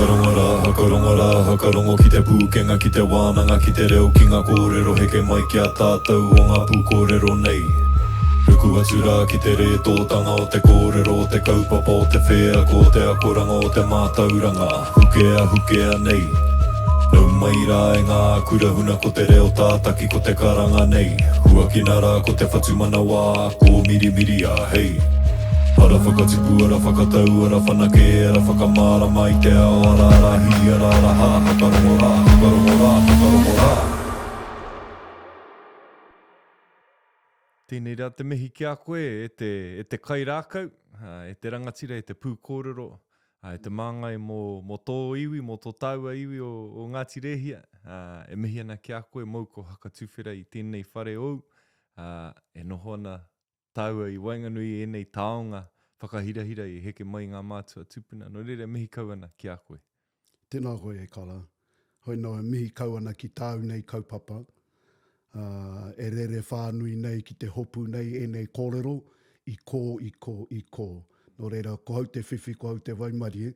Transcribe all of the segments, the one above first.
Hakarongo rā, hakarongo rā, hakarongo ki te pūkenga, ki te wānanga, ki te reo, ki ngā kōrero heke mai ki a tātou o ngā pūkōrero nei. Ruku atu rā ki te rētōtanga o te kōrero, o te kaupapa, o te wheako, o te akoranga, o te mātauranga, hukea, hukea nei. Nau mai rā e ngā kura huna ko te reo tātaki ko te karanga nei. Huakina rā ko te whatumanawa kōmirimiria, hei. Ara whakatupu, ara whakatau, ara whanake, ara whakamārama i te ao, ara ara hī, ara ara hā, whakarongo rā, whakarongo rā, whakarongo rā. Tēnei rā te mihi ki a koe e te, e te kairākau, e te rangatira, e te pūkōrero, e te māngai mō, mō tō iwi, mō tō tāua iwi o, o Ngāti Rēhia. E mihi ana ki a koe mōu ko Hakatuwhera i tēnei whare ōu, e noho ana tāua i waenganui i ēnei taonga whakahirahira i heke mai i ngā mātua tūpuna. Nō reira e mihi kau ana ki a koe. Tēnā koe e Kara. Hoi nō e mihi kau ana ki tāu nei kaupapa, ā, e rere whānui nei ki te hopu nei ēnei kōrero i kō, i kō, i kō. Nō reira, ko hau te whiwhi, ko hau te waimarie,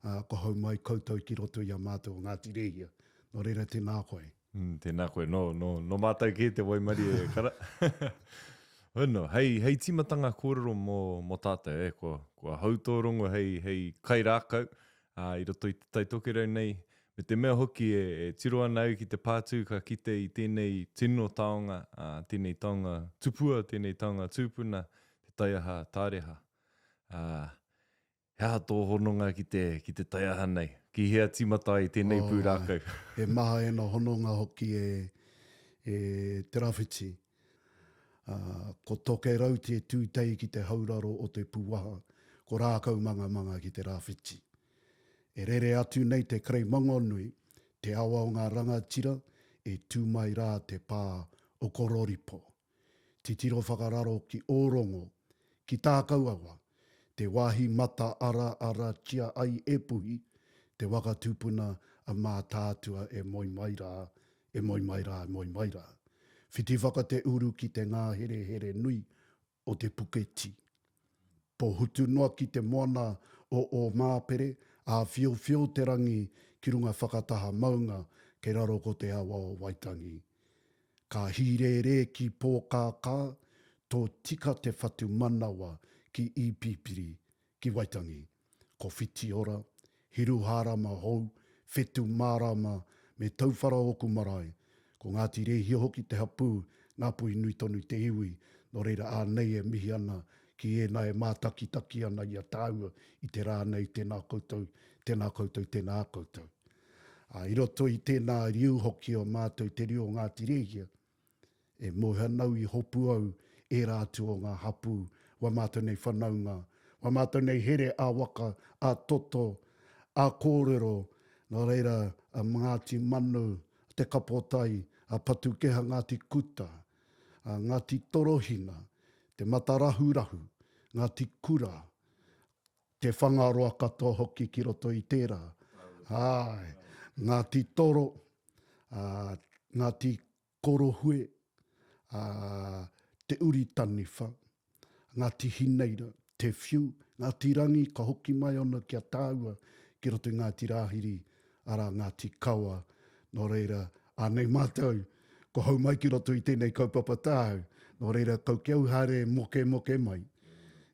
ā, ko hau mai koutou ki roto i a mātou o Ngāti Rēhia. Nō reira, tēnā koe. Mm, tēnā koe, nō, nō, nō mātou kē te waimarie e Kara. Hoi nō, hei, hei tīmatanga kōrero mō, mō tātou, e, kua, kua hau tō rongo hei, hei kairākau, ā, i roto i Te Tai Tokerau nei, me te mea hoki e, e tiro ana au ki te pātū ka kite i tēnei tino taonga, ā, tēnei taonga tupua, tēnei taonga tūpuna, te taiaha tāreha. Ā, he aha tō hononga ki te, ki te taiaha nei? Ki hea tīmata ai tēnei oh, pūrākau? He maha ēna hononga hoki e, e Te Rawhiti. Ā, ko Tokerau te tūtei ki te hauraro o te pūwaha, ko Rākaumangamanga ki te rāwhiti. E rere atu nei te kerei mangonui, te awa o ngā rangatira, e tū mai rā te pā o Kororipo. Titiro whakararo ki Ōrongo, ki Tākauawa, te wāhi mata ara aratia ai e Puhi, te waka tupuna a Mātaatua e moe mai rā, e moe mai rā, e moe mai rā. Whiti whaka te uru ki te ngāherehere nui o te Puketi. Pohutu noa ki te moana o Ōmāpere, āwhiowhio te rangi ki runga whakataha maunga kei raro ko te awa o Waitangi. Ka hīrērē ki Pōkākā, tō tika te whatumanawa ki Īpīpiri, ki Waitangi. Ko Whitiora, Hiruhārama hou, Whetu Mārama me Tauwhara ōku marae. Ko Ngāti Rēhia hoki te hapū, Ngāpuhi nui tonu te iwi, nō reira ānei e mihi ana ki ēnā e mātakitaki ana i a tāua i te rā nei, tēnā koutou, tēnā koutou, tēnā koutou. Ā, i roto i tēnā riu hoki o mātou te riu o Ngāti Rēhia, E mōhio ana au i hopu au ērā atu o ngā hapū, wā mātou nei whanaunga, wā mātou nei here ā-waka, ā-toto, ā-kōrero, nō reira, a Ngāti Manu, a Te Kapotai, a Patukeha Ngāti Kuta, a Ngāti Torohina, Te Matarahurahu, Ngāti Kura, Te Whangaroa katoa hoki ki roto i tērā. Āe, Ngāti Toro, ā, Ngāti Korohue, ā, Te Uri Taniwha, Ngāti Hineira, Te Whiu, Ngāti Rangi ka hoki mai ana ki a tāua ki roto i Ngāti Rāhiri, arā, Ngāti Kawa. Nō reira, ānei mātou, ko hou mai ki roto i tēnei kaupapa tāu. Nō reira, kau ki au haere mokemoke mai,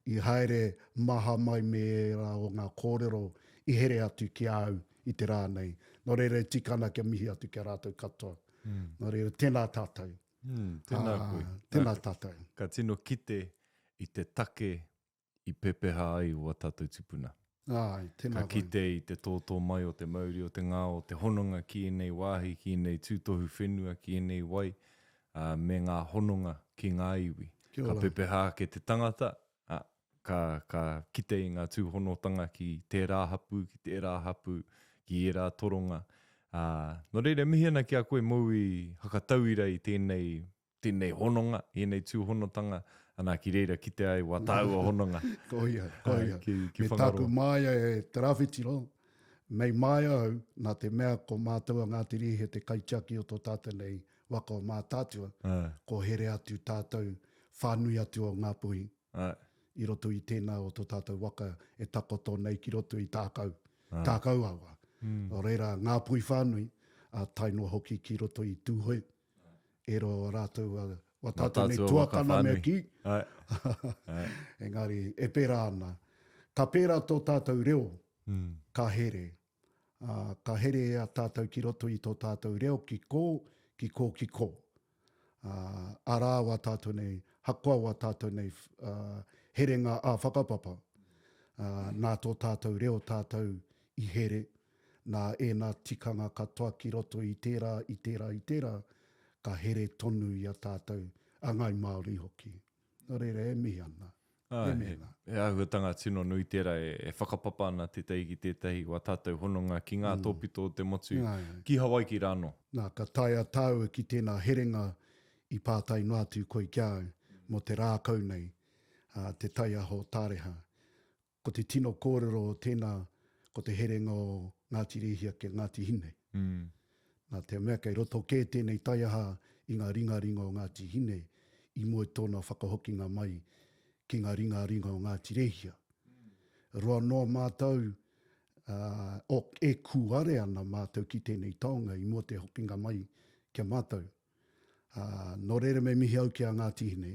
i haere maha mai me ērā o ngā kōrero i here atu ki a au i te rā nei. Nō reira, e tika ana kia mihi atu ki a rātou katoa. Mm. Nō reira, tēnā tātou. Mm, tēnā koe. Tēnā tātou. Ka tino kite i te take i pepeha ai wā tātou tupuna. Āe, tēnā koe. Ka kite i te tōtō mai o te mauri o te ngā o te hononga ki ēnei wāhi, ki ēnei tūtohu whenua, ki ēnei wai, ā, me ngā hononga ki ngā iwi. Kia ora. Ka pepeha ake te tangata, ā, ka, ka kite i ngā tūhonotanga ki tērā hapū, ki tērā hapū, ki ērā toronga. Ā, nō reira, e mihi ana ki a koe mōu i hakatauira i tēnei tēnei hononga, ēnei tūhonotanga, ana ki reira kite ai wā tāua hononga. Koia, koia. Ki, ki Me tāku māia e Te Rāwhitiro, mei māia au, nā te mea ko mātou a Ngāti Rīhe te kaitiaki o tō tātou nei waka o Mātaatua, ko here atu tātou whānui atu o Ngāpuhi i roto i tēnā o tō tātou waka e takoto nei ki roto i Tākau, Tākau awa. Nō reira, Ngāpuhi whānui, ā, tae noa hoki ki roto i Tūhoe, e roa o rātou, wā tātou nei tuakana mea kī. Engari, e pērā ana. Ka pērā tō tātou reo, ka here. Ā, ka herea tātou ki roto i tō tātou reo ki kō, ki kō, ki kō. Ā, arā wā tātou nei, hakoa wā tātou nei herenga ā-whakapapa, ā, nā tō tātou reo tātou i here, nā ēnā tikanga katoa ki roto i tērā, i tērā, i tērā, ka here tonu i a tātou, a Ngāi Māori hoki. Nō reira, e mihi ana. Ā, he, he āhuatanga tino nui tērā e, e whakapapa ana tētahi ki tētahi wā tātou hononga ki ngā tōpito o te motu, ki Hawaiki rānō. Nā, ka taea tāua ki tēnā herenga i pātai noa atu koe ki a au mō te rākau nei, ā, te taiaho tāreha. Ko te tino kōrero o tēnā, ko te herenga o Ngāti Rēhia ki a Ngāti Hine. Nā te mea kei roto kē tēnei taiaha i ngā ringaringa o Ngāti Hine i mua i tōna whakahokinga mai ki ngā ringaringa o Ngāti Rēhia. Roa noa mātou, ā, o, e kūare ana mātou ki tēnei taonga i mua te hokinga mai ki a mātou. Ā, nō reira me mihi au ki a Ngāti Hine,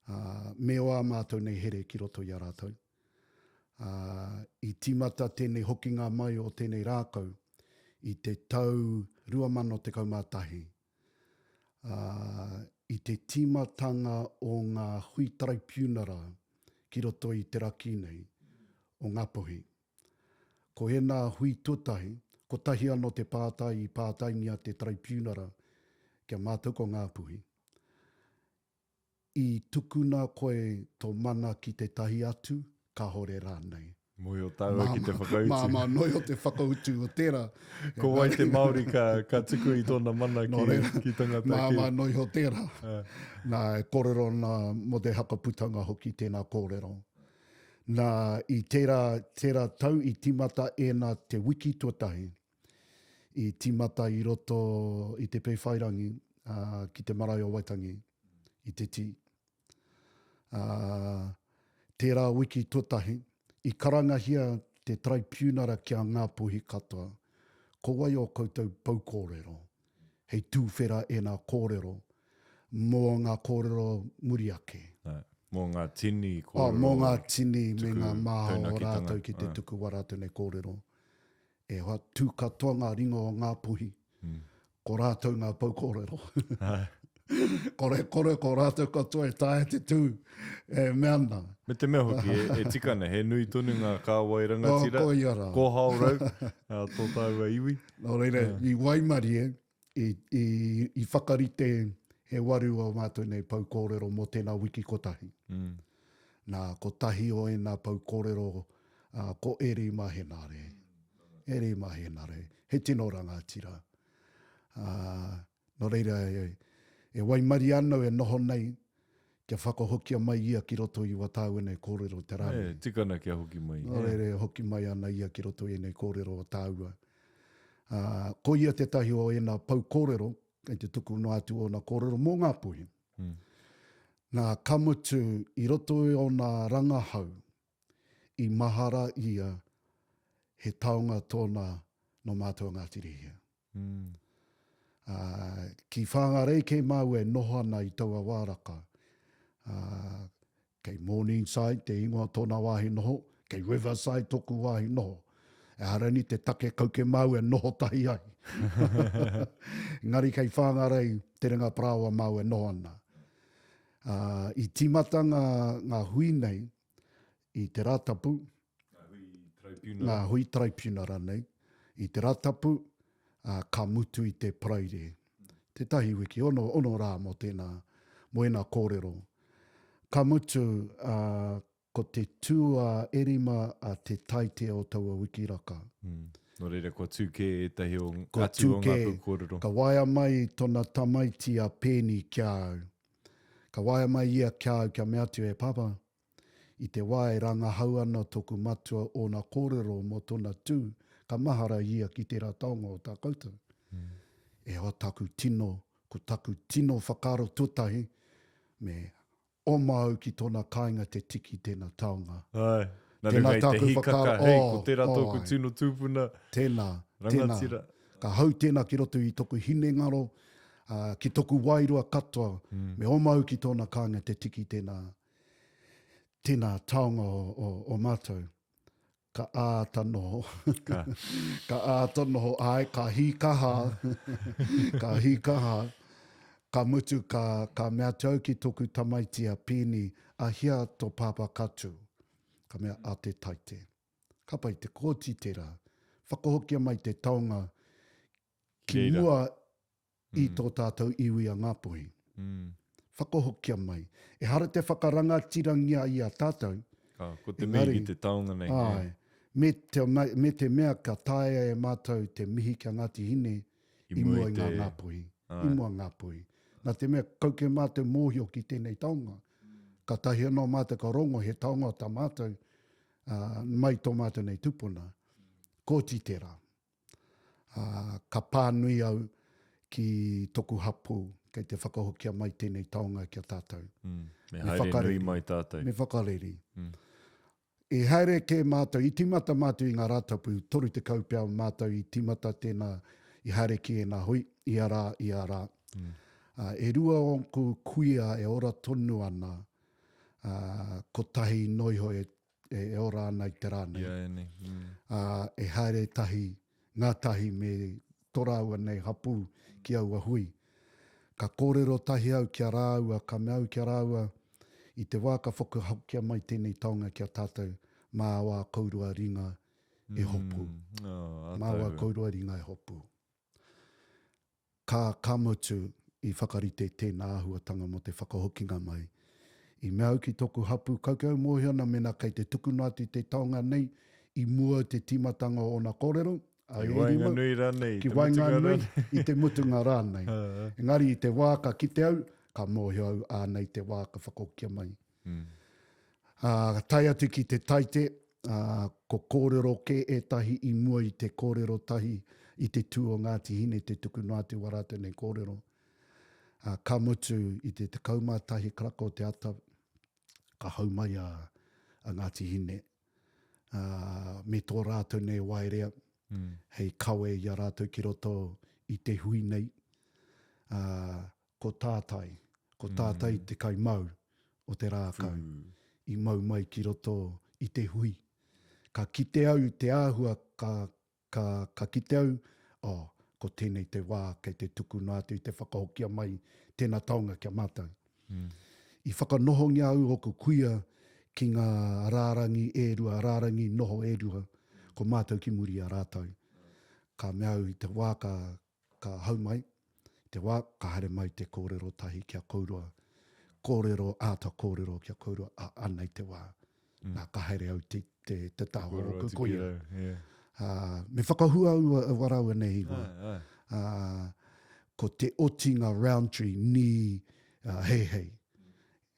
ā, me o ā mātou nei here ki roto i a rātou. Ā, i tīmata tēnei hokinga mai o tēnei rākau i te tau 2011, ā, i te tīmatanga o ngā hui taraipiunara ki roto i te raki nei o Ngāpuhi. Ko ēnā hui tuatahi, kotahi anō te pātai i pātaingia te taraipiunara ki a mātou ko Ngāpuhi. I tukuna koe to mana ki tetahi atu, kahore ranei. Mohio tāua ki te whakautu. Māmā noa iho te whakautu o tera. Ko wai te Māori ka, ka tuku i tōna mana ki, reira, ki tangata kē. Māmā noa iho tera. Nā, e kōrero ana mō te hakaputanga hoki tēnā kōrero. Nā, i tērā, tērā tau i tīmata ēnā te wiki tuatahi i tīmata i roto i Te Pēwhairangi ki te marae o Waitangi, i Te Tī. Ā, tērā wiki tuatahi, i karangahia te taraipiunara ki a Ngāpuhi katoa, ko wai ō koutou pou kōrero, hei tūwhera ēnā kōrero mō ngā kōrero muri ake. Ā, mō ngā tini kōrero. Ā, mō ngā tini me ngā maha o rātou ki te tuku wā rātou nei kōrero. E hoa, tū katoa ngā ringa o Ngāpuhi. Ko rātou ngā pou kōrero. Kore, kore, ko rātou katoa e taea te tū, e mea ana. Me te mea hoki, e, e tika ana, he nui tonu ngā kāwai rangatira, oh, koia rā. kōhao rau, tō tāua iwi. Nō reira, i waimarie, i, i, i whakarite he waru o mātou nei pou kōrero mō tēnā wiki kotahi. Mm. Nā, kotahi o ēnā pou kōrero, uh, ko Erima Henare. Erima Henare. He tino rangatira. Uh, nō reira, e, e waimarie ana e noho nei, kia whakahokia mai ia ki roto i wā tāua nei kōrero te rā nei. E tika ana kia hoki mai. Nō reira, e hoki mai ana ia ki roto i ēnei kōrero o tāua. Ā, ko ia tētahi o ēnā pou kōrero, kei te tuku noa atu ōna kōrero mō Ngāpuhi. Mm. Nā, ka mutu, i roto i ōna rangahau, i mahara ia he taonga tōna nō mātou a Ngāti Rēhia. Mm. Ā, ki Whāngārei kē māua e noho ana i taua wā raka. Ā, kei Morningside te ingoa o tōna wāhi noho, kei Riverside tōku wāhi noho. Ehara ni te take kauke māua e noho tahi ai. Engari kei Whāngārei te ringa parāoa māua e noho ana. Ā, i tīmata ngā, ngā hui nei i te Rātapu, Ngā hui taraipiunara. Ngā hui taraipiunara nei, i te Rātapu, ā, ka mutu i te Paraire. Tētahi wiki, ono, ono rā mō tēnā, mō ēnā kōrero. Ka mutu, ā, ko te tū a Erima a Te Taite o taua wiki raka. Mm. Nō reira, kua tū kē ētahi o, kua atu o ngā pūkōrero. Ka waea mai tona tamaiti a Pēni ki a au. Ka waea mai ia ki a au kia mea atu, e Pāpā, I te wā e rangahau ana toku matua ōna kōrero mō tōna tū, ka mahara ia ki tērā taonga o tā koutou. E hoa taku tino, ko taku tino whakaaro tuatahi, me oma au ki tōna kāinga te tiki tēnā taonga. Āe. Nā Tēnā runga i te tāku hīkaka, whakaaro, hei, oh, ko tērā oh, tōku ai. tino tūpuna, Tēnā, tēnā. rangatira. Ka hau tēnā ki roto i toku hinengaro, ā, ki toku wairua katoa, me oma au ki tōna kāinga te tiki tēnā, tēnā taonga o, o, o mātou. Ka āta noho. Ka. Ka āta noho, āe, ka hīkaha, ka hīkaha. Ka mutu, ka, ka mea atu au ki tōku tamaiti a Pēni, a hea tō pāpā ka tū? Ka mea, a Te Taite. Ka pai te kōti tērā. Whakahokia mai te taonga ki Reira. mua i tō tātou iwi a Ngāpuhi. Whakahokia mai. Ehara te whakarangatirangia i a tātou. Ka, ko te mihi ki te taonga nei. Āe. Me te, me te mea ka taea e mātou te mihi ki a Ngāti Hine i mua i ngā Ngāpuhi. I mua Ngāpuhi. Nā te mea kau kē mātou mōhio ki tēnei taonga. Kātahi anō mātou ka rongo he taonga tā mātou, ā, mai tō mātou nei tupuna. Kōti tērā. Ā, ka pānui au ki toku hapū, kei te whakahokia mai tēnei taonga ki a tātou. Mm, me haere nui mai tātou. Me whakareri. Mm. I haere kē mātou, i tīmata mātou i ngā Rātapu, 30 pea mātou i tīmata tēnā, i haere ki ēnā hui, ia rā, ia rā. Mm. Ā, e rua ōku kuia e ora tonu ana, ā, kotahi noiho e e ora ana i te rā nei. Iaianei. Mm. Ā, e haere tahi, ngātahi me tō rāua nei hapū ki aua hui. Ka kōrero tahi au ki a rāua, ka mea au ki a rāua, i te wā ka whakahokia mai tēnei taonga ki a tātou, mā wā kourua ringa e hopu. Mm. Oh, mā wā kourua ringa e hopu. Ka, ka mutu, i whakarite tēnā āhuatanga mō te whakahokinga mai. I mea au ki tōku hapū, kaukau mōhio ana mēnā kei te tukuna atu te taonga nei i mua i te tīmatanga o ōna kōrero, a Ki Erima, waenganui rānei, i ki te mutunga waenganui, rānei. i te mutunga rānei. Engari i te wā ka kite au, ka mōhio au, ānei te wā ka whakahokia mai. Ā, tae atu ki te taite, ā, ko kōrero kē ētahi i mua i te kōrero tahi i te tū o Ngāti Hine te tuku noa atu wā rātou nei kōrero. Ā, ka mutu i te 11 karaka o te ata, ka hau mai a, a Ngāti Hine, ā, me tō rātou nei waerea, hei kawe i a rātou ki roto i te hui nei. Ā, ko Tātai, ko Tātai te kaimau o te rākau i mau mai ki roto i te hui. Ka kite au i te āhua, ka, ka, ka kite au, oh, ko tēnei te wā kei te tuku noa atu i te whakahokia mai tēnā taonga ki a mātou. I whakanohongia au ōku kuia ki ngā rārangi e rua, rārangi noho e rua, ko mātou ki muri i a rātou. Ka mea au i te wā ka, Ka hau mai te wā, ka haere mai te kōrero tahi ki a kourua. Kōrero, āta kōrero ki a kourua, a, anei te wā. Mm. Nā, ka haere au te, te, te taha o ōku kuia. Yeah. Uh, me whakahua au a, a rāua nei ingoa. Ai, ai. Uh, ko te otinga Roundtree ni uh, Heihei.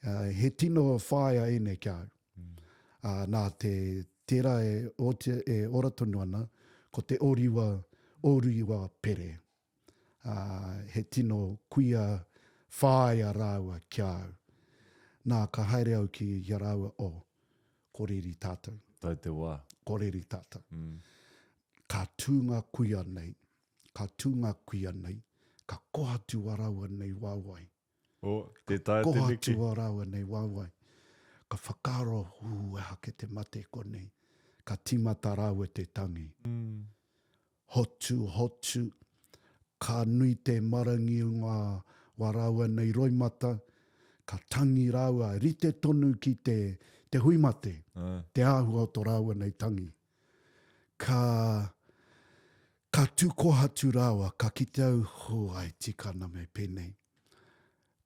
Uh, he tino whāia ēnei ki a au. Ā, nā te, tērā e, otia, e ora tonu ana, ko te Oriwa, Oriwa Pere. Ā, he tino kuia whāia rāua ki a au. Nā, ka haere au ki a rāua, oh, ko riri tātou. Tau te wā. Ko riri tātou. Mm. Ka tū ngā kuia nei, ka tū ngā kuia nei, ka kohatu a rāua nei waewae. Oh, tē taea te neke. Koha atu a rāua nei waewae. Ka whakaaro, hū, aha ke te mate konei. Ka tīmata rāua te tangi. Mm. Hotu, hotu, ka nui te marangi o ngā wā rāua nei roimata, ka tangi rāua, rite tonu ki te, te hui mate, Ah. te āhua o to rāua nei tangi. Ka, ka tū kōhatu rāua, ka kite au, hū, ai, tika ana me pēnei.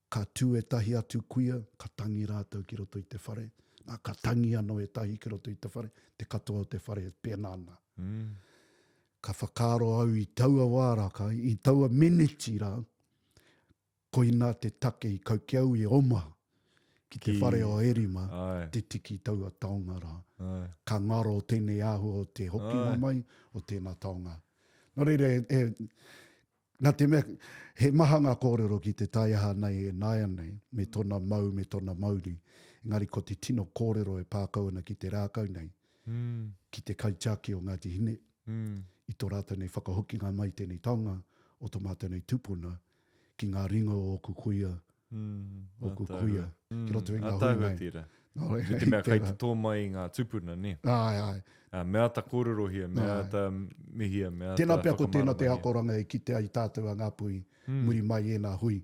Ka tū ētahi atu kuia, ka tangi rātou ki roto i te whare. Nā, ka tangi anō ētahi ki roto i te whare, te katoa o te whare e pēnā ana. Mm. Ka whakaaro au i taua wā rā, ka, i taua meneti rā, koinā te take i kau ki au i oma ki te Ki- whare o Erima, Ai. te tiki taua taonga rā. Ai. Ka ngaro tēnei āhua o te hokinga Ai. mai o tēnā taonga. Nō reira, e, e, nā te mea, he maha ngā kōrero ki te taiaha nei e nāianei, me tōna mau, me tōna mauri. Engari ko te tino kōrero e pā kau ana ki te rākau nei. ki te kaitiaki o Ngāti Hine i tō rātou nei whakahokinga mai tēnei taonga o tō mātou nei tupuna ki ngā ringa o ōku kuia, ōku kuia, ki roto i ngā hui nei. Tērā. Nō reira, Me te mea kei te tō mai i ngā tupuna, nē? Āe, āe. Me āta kōrerohia, me āta mihia, me āta Tēnā pea ko tēnā te akoranga e kite ai tātou a Ngāpuhi muri mai i ēnā hui.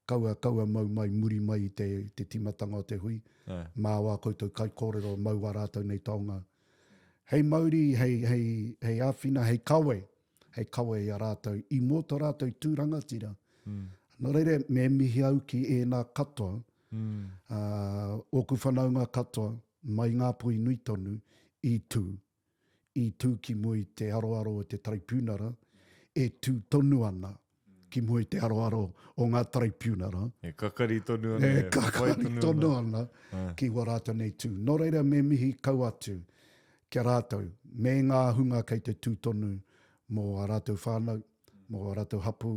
Kaua, kaua mau mai muri mai i te, te tīmatanga o te hui. Mā wā koutou kaikōrero mau wā rātou nei taonga. Hei mauri, hei, hei, hei āwhina, hei kawe, hei kawe i a rātou, i mō tō rātou tū rangatira. Mm. Nō reira, me mihi au ki ēnā katoa, mm. uh, ōku whanaunga katoa, mai Ngāpuhi nui tonu, i tū. I tū ki mua i te aroaro o te taraipiunara, e tū tonu ana ki mua i te aroaro o ngā taraipiunara. E kakari tonu ana. E kakari tonu ana ki wā rātou nei tū. Nō reira me mihi kau atu ki a rātou, me ngā hunga kei te tū tonu mō ā rātou whānau, mō ā rātou hapū,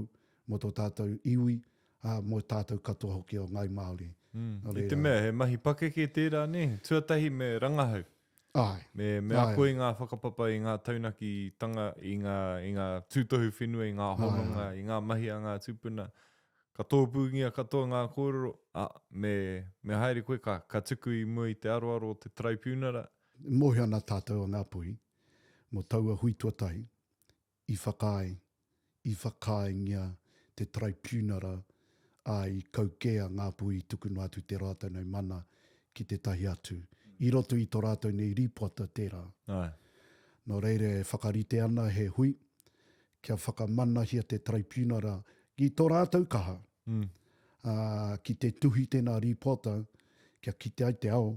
mō tō tātou iwi, ā, mō tātou katoa hoki o Ngāi Māori. Nō reira. I te mea, he mahi pakeke tērā, nē? Tuatahi me rangahau. Āe. Me, me ako i ngā whakapapa, i ngā taunakitanga, i ngā, i ngā tūtohu whenua, i ngā hononga, i ngā mahi a ngā tūpuna. Ka tōpūngia katoa ngā kōrero, ā, me, me haere koe ka, ka tuku i mua i te aroaro o te Taraipiunara. E mōhio ana tātou a Ngāpuhi mō taua hui tuatahi i whakaae, i whakaaengia te Taraipiunara, ā, i kau kē a Ngāpuhi i tuku noa atu te rātou nei mana ki tētahi atu, i roto i tō rātou nei rīpoata tērā. Āe. Nō reira e whakarite ana he hui kia whakamanahia te Taraipiunara ki tō rātou kaha, ā, ki te tuhi tēnā rīpoata kia kite ai te ao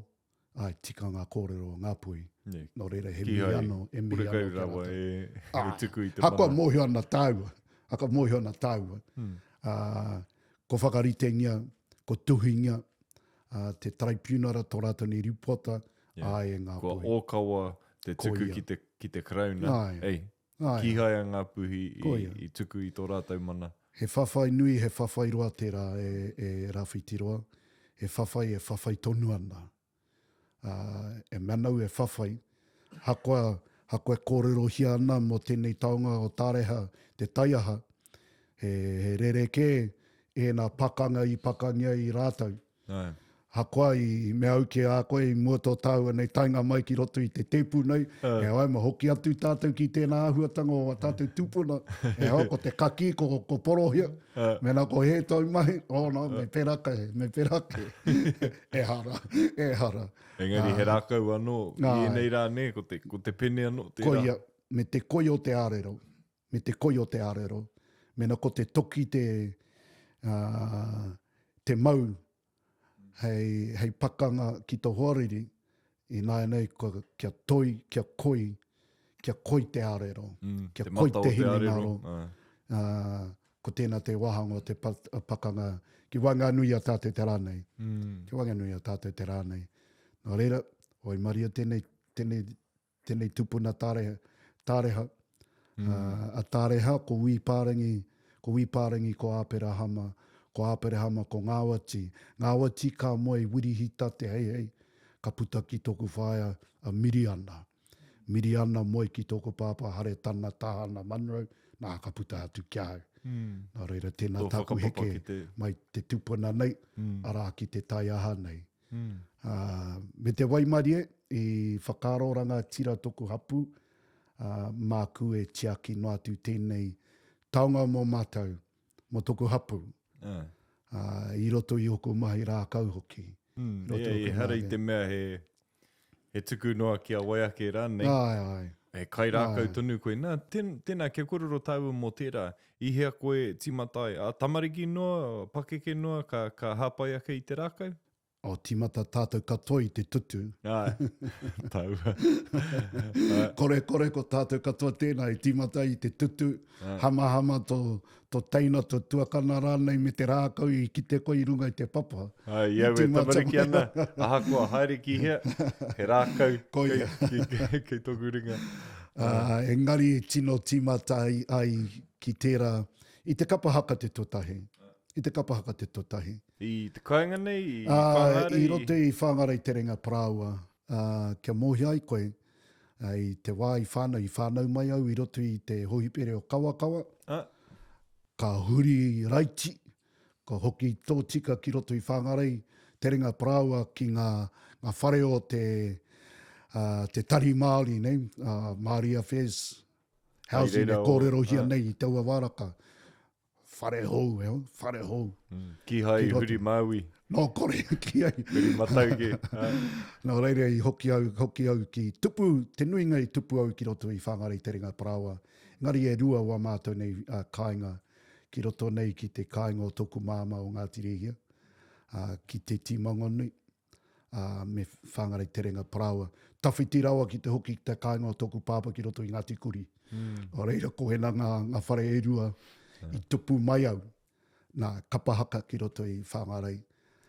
Āe, tika ngā kōrero o Ngāpuhi. Nō reira, he mihi anō, he mihi anō ki a rātou. E, e tuku i te mana. Hakoa mōhio ana tāua, hakoa mōhio ana tāua, mm. uh, ko whakaritengia, ko tuhingia, uh, te taraipiunara tō rātou nei ripota, yeah. āe e Ngāpuhi. Kua ōkawa te tuku ki te, ki te Karauna. Āe. Ei, Āe. Kīhai a Ngāpuhi i, i tuku i tō rātou mana. He whawhai nui, he whawhai roa tērā e, e Rāwhitiroa. He whawhai e whawhai tonu ana. Ā, e mea ana au e whawhai, hakoa, hakoa e kōrerohia ana mō tēnei taonga o Tāreha, te taiaha, he, he rerekē ēnā pakanga i pakangia i rātou. Āe. Hakoa i mea au ki a koe i mua tō tāua nei taenga mai ki roto i te tēpu nei, e hoa ma hoki atu tātou ki tēnā āhuatanga o a tātou tūpuna, e hoa ko te kakī, ko, ko porohia, mēnā ko hē tōu mahi, oh no, me pērā kē, me pērā kē. Ehara, ehara. Engari he rākau anō, i ēnei rā nē, ko te, ko te pene anō tērā. Koia, me te koi o te ārero, me te koi o te ārero, mēnā ko te toki te, uh, te mau hei, hei pakanga ki tō hoariri, ināianei kua, kia toi, kia koi, kia koi te ārero, mm, kia te koi te te hinengaro. Uh, ko tēnā te wāhanga o te pakanga ki waenganui i a tātou te rā nei. Mm. Ki waenganui i a tātou te rā nei. Nō reira, waimaria tēnei, tēnei Tēnei tupuna tāreha, tāreha, mm. a Tāreha, ko Wī Pārangi, ko Wī Pārangi ko Āperahama, ko Āperahama ko Ngāwati. Ngāwati ka moe i Wirihita Te Heihei, ka puta ki tōku whaea a Miriana. Miriana moe ki tōku pāpā Haretana Tahana Munro, nā ka puta atu ki a au. Mm. Nā reira, tēnā tāku heke te... mai te tupuna nei, mm. arā ki te taiaha nei. Ā, me te waimarie, i whakaaro rangatira toku hapu, ā, māku e tiaki noa atu tēnei taonga mō mātou, mō toku hapu, ā, i roto i ōku mahi rākau hoki. Mm, yeah, ehara i te mea he, he tuku noa ki a wai ake rānei. Āe, āe. He kairākau tonu koe. Nā, ten, tēnā, kia kōrero tāua mō tērā. I hea koe tīmata ai? Ā, tamariki noa, pakeke noa, ka, ka hāpai ake i te rākau? Oh, tīmata tātou katoa i te tutu. Āe, tāua. Kore, kore ko tātou katoa tēnā i tīmata i te tutu, hamahama tō, tō teina, tō tuakana rānei me te rākau i kite koe i runga i te papa. Āe, i au e tamariki ana, ahakoa haere ki hea, he rākau Koia. kei, kei, kei tōku ringa. Uh, engari e tino tīmata ai, ai ki tērā, i te kapa haka te tuatahi. I te kapa haka te tuatahi. I te kāinga nei, i uh, Whāngārei? I roto i Whāngārei Terenga Parāoa, uh, kia mōhio ai koe. I te wā i whānau, i whānau mai au i roto i te hohipere o Kawakawa, Ah. ka huri raiti, ka hoki tōtika ki roto i Whangarei, terenga parāoa ki ngā, ngā whare o te, uh, te Tari Māori, nei, uh, Māori Affairs Housing e kōrerohia nei i taua wā raka. Whare hou, e, whare hou. Mm. Kīhai i huri Māui. Nō kore, kīhai. Huri matau ki. Nō reira i hoki au, hoki au ki tupu, te nuinga i tupu au ki roto i Whangarei Terenga Parāoa. Engari e rua wā mātou nei uh, kāinga ki roto nei ki te kāinga o tōku māmā o Ngāti Rēhia, uh, ki Te Tīmangonui ā, me Whangarei Terenga Parāoa. Tawhiti rawa ki te hoki ki te kāinga o tōku pāpā ki roto i Ngāti Kuri. Mm. Nō reira, ko ēnā ngā, ngā whare e rua i tupu mai au. Nā, kapa haka ki roto i Whangarei.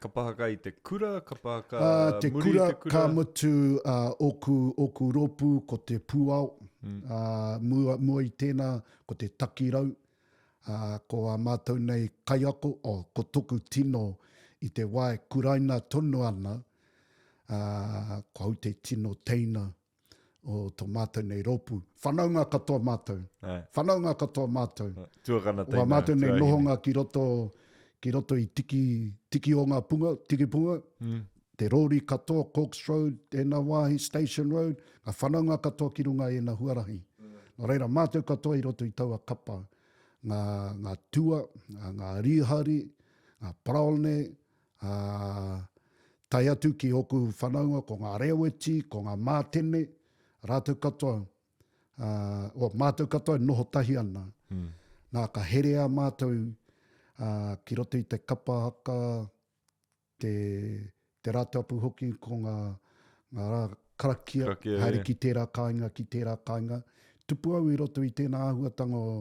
Kapa haka i te kura, kapa haka uh, te muri kura, i te kura? Ka mutu uh, oku, oku rōpū ko te pūao, mm. uh, mua, mua i tēnā ko te takirau, Ā, ko ā mātou nei kaiako, oh, ko toku tino i te wā e kuraina tonu ana, ā, ko au te tino teina o tō mātou nei rōpū. Whanaunga katoa mātou. Ae. Whanaunga katoa mātou. Tuakana teina, Wā mātou nei tuahine. nohonga ki roto, ki roto i tiki, tiki o ngā punga, tikipunga, mm. te rōri katoa, Corks Road, ēnā wāhi, Station Road, ngā whanaunga katoa ki runga i ēnā huarahi. Mm. Nō reira, mātou katoa i roto i taua kapa, ngā, ngā tua, ngā, ngā rīhari, ngā paraone, ā, tae atu ki ōku whanaunga, ko ngā reweti, ko ngā mātene, rātou katoa, ā, o, mātou katoa e noho tahi ana. Mm. Nā, ka herea mātou ā, ki roto i te kapa haka, te, te Rātapu hoki, ko ngā, ngā rā karakia, karakia haere yeah. ki tērā kāinga, ki tērā kāinga. Tupu au i roto i tēnā āhuatanga o,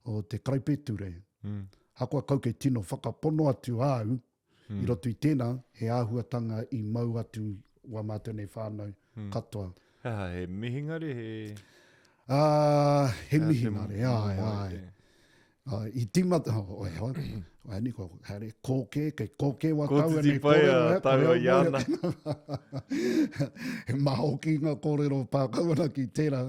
o te karaipeture. Mm. Hakoa kau kei tino whakapono atu au mm. i roto i tēnā, he āhuatanga i mau atu wā mātou nei whānau mm. katoa. He aha, he mihingare, he... Uh, he mihingare, ai, ai. Uh, i tīmata, oh, oi, oi, oi, ni ko, haere, kōkē, kei kōkē wā taua nei kōrero, he, kore au ana. He maha hoki ngā kōrero pākau ana ki tērā,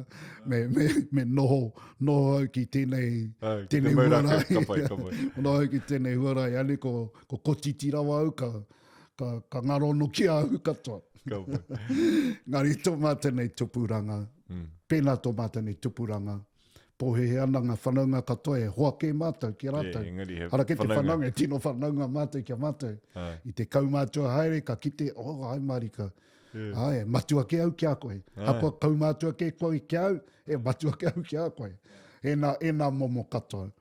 me, me, me noho, noho au ki tēnei, Ai, ki te tēnei mau rākau, huarahi. ka pai, ka pai. Noho au ki tēnei huarahi, ani ko, ko kotiti rawa au ka, ka, ka ngaro no ki a au katoa. Ka pai. Ngari tō mātou nei tupuranga, mm. pēnā tō mātou nei tupuranga, Pōhēhē ana ngā whanaunga katoa e hoa kē mātou ki a rātou. Yeah, engari he Ara kē te whanaunga. whanaunga, e tino whanaunga mātou ki a mātou. Ai. I te kaumātua haere ka kite, oh, ai marika. Yeah. Ai, matua kē au ki a koe. Ai. Ahakoa kaumātua kē koe ki a au, e matua kē au ki a koe. Ēnā, ēnā momo katoa.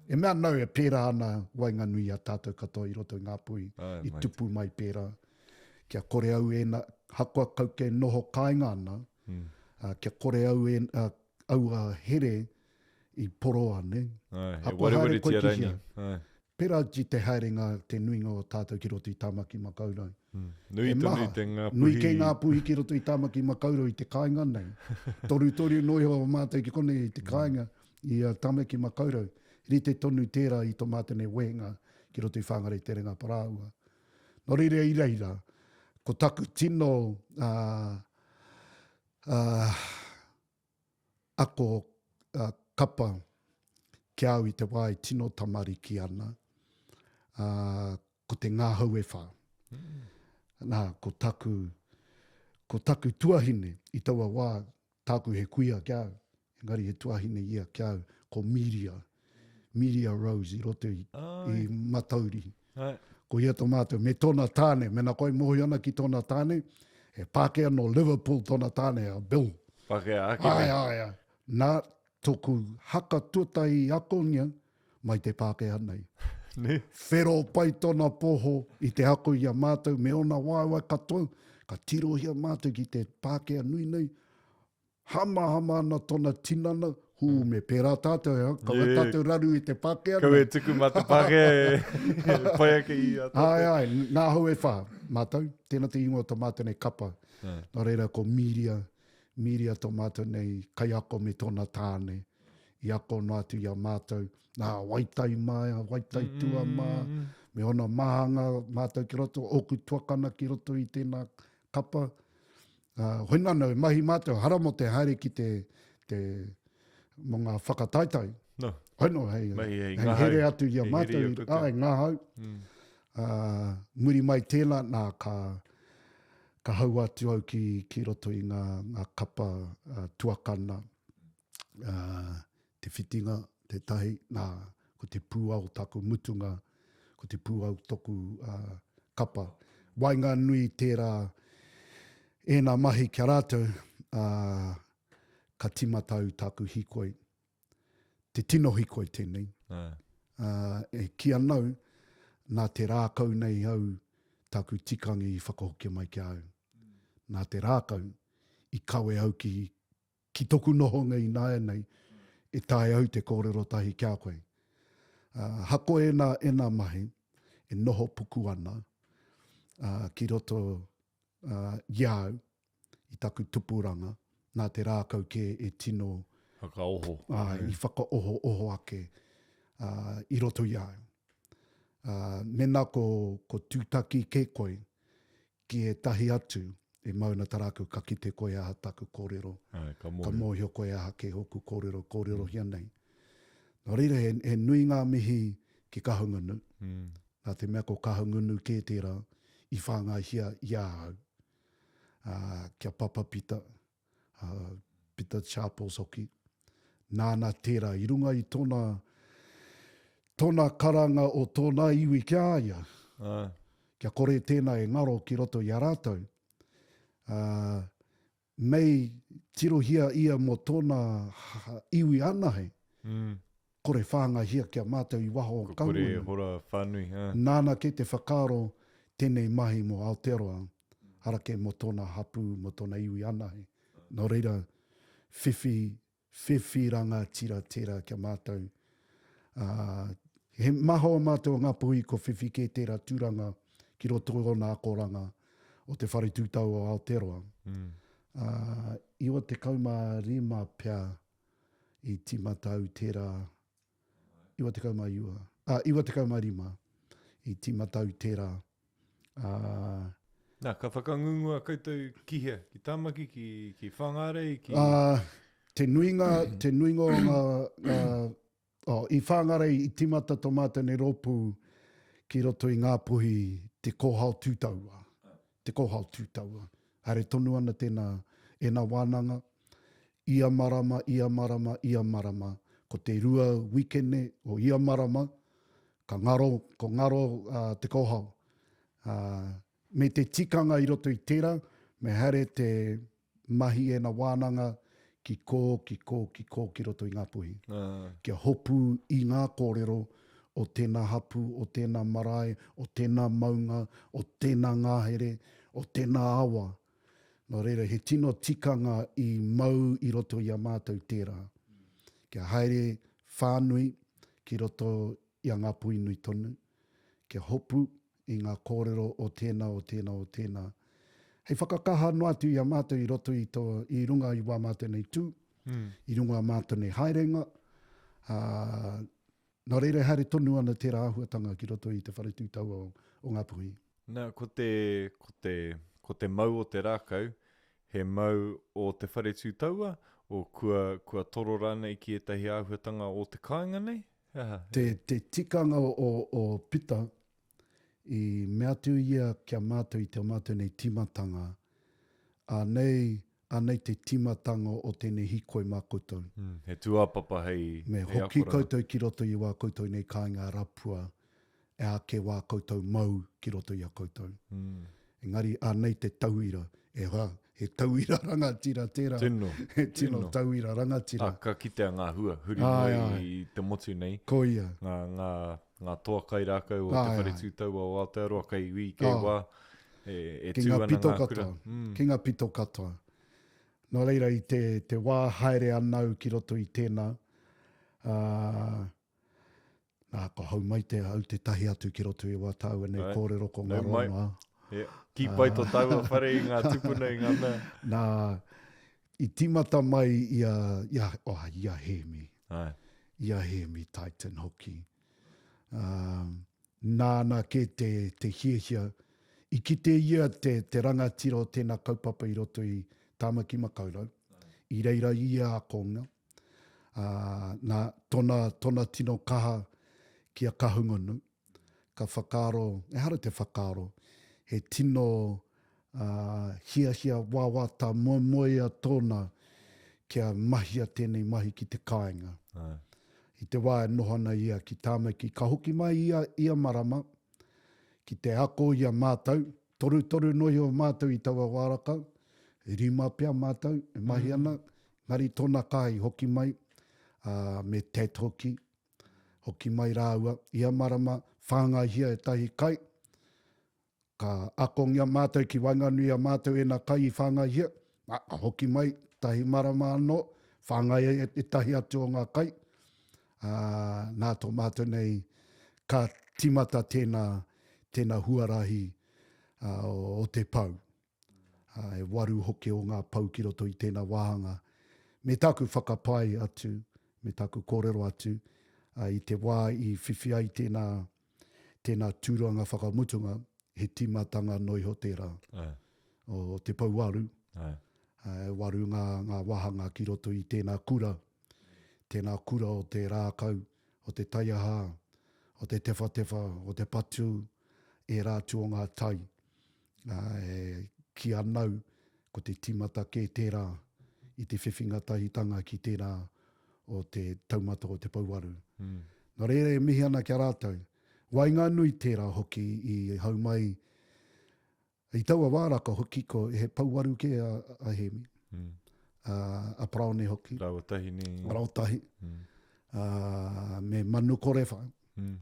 E mea nau e pērā ana waenganui i a tātou katoa i roto i ngā puhi, Ai, i mate. tupu mai pērā. Kia kore au ēnā, hakoa kau kē noho kāinga ana, mm. uh, kia kore au e, uh, aua here i poroa, ne? Ai, he Hakoa haere koe warewaretia ki raini. hea. Ai. Pērā ki te haerenga te nuinga o tātou ki roto i Tāmaki Makaurau. Mm. Nui He tonu maha, te ngā Nui puhi. kei ngā puhi ki roto i Tāmaki Makaurau i te kāinga nei. Torutoru noa iho o mātou ki konei i te mm. kāinga i uh, Tāmaki Makaurau. Rite tonu tērā i tō mātou nei wehenga ki roto i Whangarei Te Renga Parāua. Nō reira i reira, ko taku tino uh, uh, ako uh, kapa ki au i te wā e tino tamariki ana, uh, ko te ngāhau e whā. Mm. Nā, ko taku, ko taku tuahine i taua wā, tāku he kuia ki au, engari he tuahine ia ki au, ko Miria, Miria Rose i roto i, i Matauri. Ai. Ko ia tō mātou, me tōna tāne, mena koe mōhio ana ki tōna tāne, he Pākehā nō Liverpool tōna tāne, a Bill. Pākehā ake Ai, ai, ai. Nā, tōku haka tuatahi i akongia mai te Pākehā nei. Ne? Whero pai tōna poho i te ako i a mātou me ōna waewae katoa, ka tirohia mātou ki te Pākehā nui nei, Hamahama ana tona tinana, hū, me pērā tātou, eh, kaua Yeah. tātou raru i te Pākehā Kaua nei. e tuku mā te Pākehā e pai ake i a tātou. Ai, ai, ngā hau e whā, mātou, tēnā te ingoa o tō mātou nei kapa. Ai. Nō reira, ko Mīria, Mīria tō mātou nei kaiako me tōna tāne, i ako noa atu i a mātou, nā Waitai mā, a Waitai tua mā, me ōna māhanga mātou ki roto, ōku tuakana ki roto i tēnā kapa. Uh, hoi nā, mahi mātou, hara mō te haere ki te, te, mō ngā whakataetae. No. Hoi no, hei, Mahi hei hei here atu i a mātou, i, ai, ngahau. Mm. Uh, muri mai tēnā, nā, ka, ka hau atu au ki, ki roto i ngā, ngā kapa uh, tuakana, uh, te whitinga, te tahi, nā, ko te pūao taku mutunga, ko te pūao toku uh, kapa. Waenganui tērā ēnā mahi ki a rātou, uh, ka timata au tāku hikoi. Te tino hikoi tēnei. Uh, e ki anau, nā te rākau nei au tāku tikanga i whakahokia mai ki a au. Nā te rākau i kawe au ki, ki toku nohonga ināianei, e taea au te kōrero tahi ki a koe. Uh, hako ēnā, ēnā mahi, e noho puku ana uh, ki roto uh, i a au, i taku tupuranga, nā te rākau kē e tino Whakaoho. Uh, i whakaohooho ake uh, i roto i a au. Uh, mena ko, ko tūtaki kē koe ki ētahi atu e mau ana tā rākau ka kite koe aha taku kōrero, Āe, ka mōhio. ka mōhio koe aha kē ōku kōrero kōrerohia nei. Nō reira, he, he nui ngā mihi ki Kahungunu, mm. nā te mea ko Kahungunu kē tērā i whāngaihia i a au, ā, kia Papa Pita, ā, Pita Sharples hoki. Nāna tērā i runga i tōna, tōna karanga o tōna iwi ki a ia, Ā. kia kore tēnā e ngaro ki roto i a rātou. Ā, mei tirohia ia mō tōna iwi anahe, mm. kore whāngaihia ki a mātou i waho o Ko kore Kahungunu. hora whānui, ā. Nāna kē te whakaaro tēnei mahi mō Aotearoa, ara kē mō tōna hapū, mō tōna iwi anahe. Nō reira, whiwhi, whiwhi rangatira tērā ki a mātou. Ā, he maha o mātou o Ngāpuhi ko whiwhi kē tērā tūranga ki roto i ōna akoranga o Te Whare Tūtau o Aotearoa. Mm. Ā, 95 pea i tīmata au tērā, 99, ā, 95 i tīmata au tērā, ā. Nā, ka whakangungua koutou ki hea? Ki Tāmaki, ki, ki Whāngārei, ki. Ā, te nuinga, te nuinga o ngā, ngā, oh, i Whāngārei i tīmata tō mātou nei rōpū ki roto i Ngāpuhi te kōhao tūtaua, te kōhao tūtaua. Haere tonu ana tēnā, ēnā wānanga, ia marama, ia marama, ia marama, ko te rua wikene o ia marama, ka ngaro, ko ngaro uh, te kōhao. Uh, me te tikanga i roto i tērā, me haere te mahi ēna wānanga ki kō, ki kō, ki kō ki roto i Ngāpuhi. Uh. Kia hopu i ngā kōrero o tēnā hapū, o tēnā marae, o tēnā maunga, o tēnā ngahere, o tēnā awa. Nō reira, he tino tikanga i mau i roto i a mātou tērā. Kia haere whānui ki roto i a Ngāpuhi nui tonu, kia hopu i ngā kōrero o tēnā, o tēnā, o tēnā. Hei whakakaha noa atu i a mātou i roto i tō, i runga i wā mātou nei tū, i runga i ā mātou nei haerenga, ā, Nā reira e haere tonu ana tērā āhuatanga ki roto i te whare tū taua o Ngāpuhi. Nā, ko te, ko te, ko te mau o te rākau, he mau o te whare tū taua, o kua, kua toro rānei ki ētahi āhuatanga o te kāinga nei? He aha? Te, te tikanga o, o Pita, i mea atu ia ki a mātou i te mātou nei tīmatanga, anei Anei te tīmatanga o tēnei hīkoi mā koutou. Mm, he tūāpapa hei, Me hei hoki akoranga. koutou ki roto i wā koutou nei kāinga rapua, e ake wā koutou mau ki roto i a koutou. Mm. Engari anei te tauira, e hoa, he tauira rangatira tērā. Tino, He tino tino. tauira rangatira. Ah, ka kitea ngā hua, huri Āe, noa āe. i te motu nei. Ko ia. Ngā, ngā, ngā toa kairākau o Te Āe, Whare āe. Tū Taua o Aotearoa kei ui, kei Oh. wā, e, e Ki tū ngā ana pito ngā kura. katoa. Mm. Ki ngā pito katoa. Nō reira, i te, te wā haere ana au ki roto i tēnā, ā, nā, ka hau mai te au tētahi atu ki roto i wā tāua nei Right. kōrero ko Nau mai. ngaro noa. Yeah. Kī pai tō tāua whare i ngā tūpuna i ngā mea. Nā, i tīmata mai i a, i a, oh, i a Hēmi. Ai. I a Hēmi Titan hoki. Ā, nāna kē te, te hiahia. I kite ia te, te rangatira o tēnā kaupapa i roto i Tāmaki Makaurau. I reira ia akonga. Ā, nā, tōna, tōna tino kaha ki a Kahungunu. Ka whakaaro, ehara te whakaaro, he tino ā, hiahia wawata moemoea tōna kia mahia tēnei mahi ki te kāinga. Āe. I te wā e noho ana ia ki Tāmaki, ka hoki mai ia ia marama ki te ako i a mātou, torutoru noa iho mātou i taua wā raka, rima pea mātou e mahi ana, engari tōna kaha i hoki mai, ā, me Tat hoki, hoki mai rāua, ia marama whāngaihia ētahi kai, ka akongia mātou ki waenganui i a mātou ēnā kai i whāngaihia, ā, ka hoki mai tahi marama anō, whāngai ētahi atu o ngā kai, ā, nā tō mātou nei ka tīmata tēnā, tēnā huarahi ā, o te pou. Ā, e waru hoki o ngā pou ki roto i tēnā wāhanga. Me tāku whakapae atu, me tāku kōrero atu, ā, i te wā i whiwhi ai tēnā, tēnā tūranga whakamutunga, he tīmatanga noa iho tērā. Āe. O te pouwaru. Āe. Ā, e waru ngā, ngā wāhanga ki roto i tēnā kura. Tēnā kura o te rākau, o te taiaha, o te tewhatewha, o te patu, ērā atu o ngā tai. Ā, e kī ana au, ko te tīmata kē tērā i te whiwhinga tahitanga ki tērā o te taumata o te pouaru. Nō reira e mihi ana ki a rātou. Waenganui tērā hoki i hau mai I taua wā raka hoki ko he pouaru kē a, a Hēmi, mm. a, a Paraone hoki. Rāua tahi ni. Rāua tahi. Mm. A, me Manu Korewha. Mm.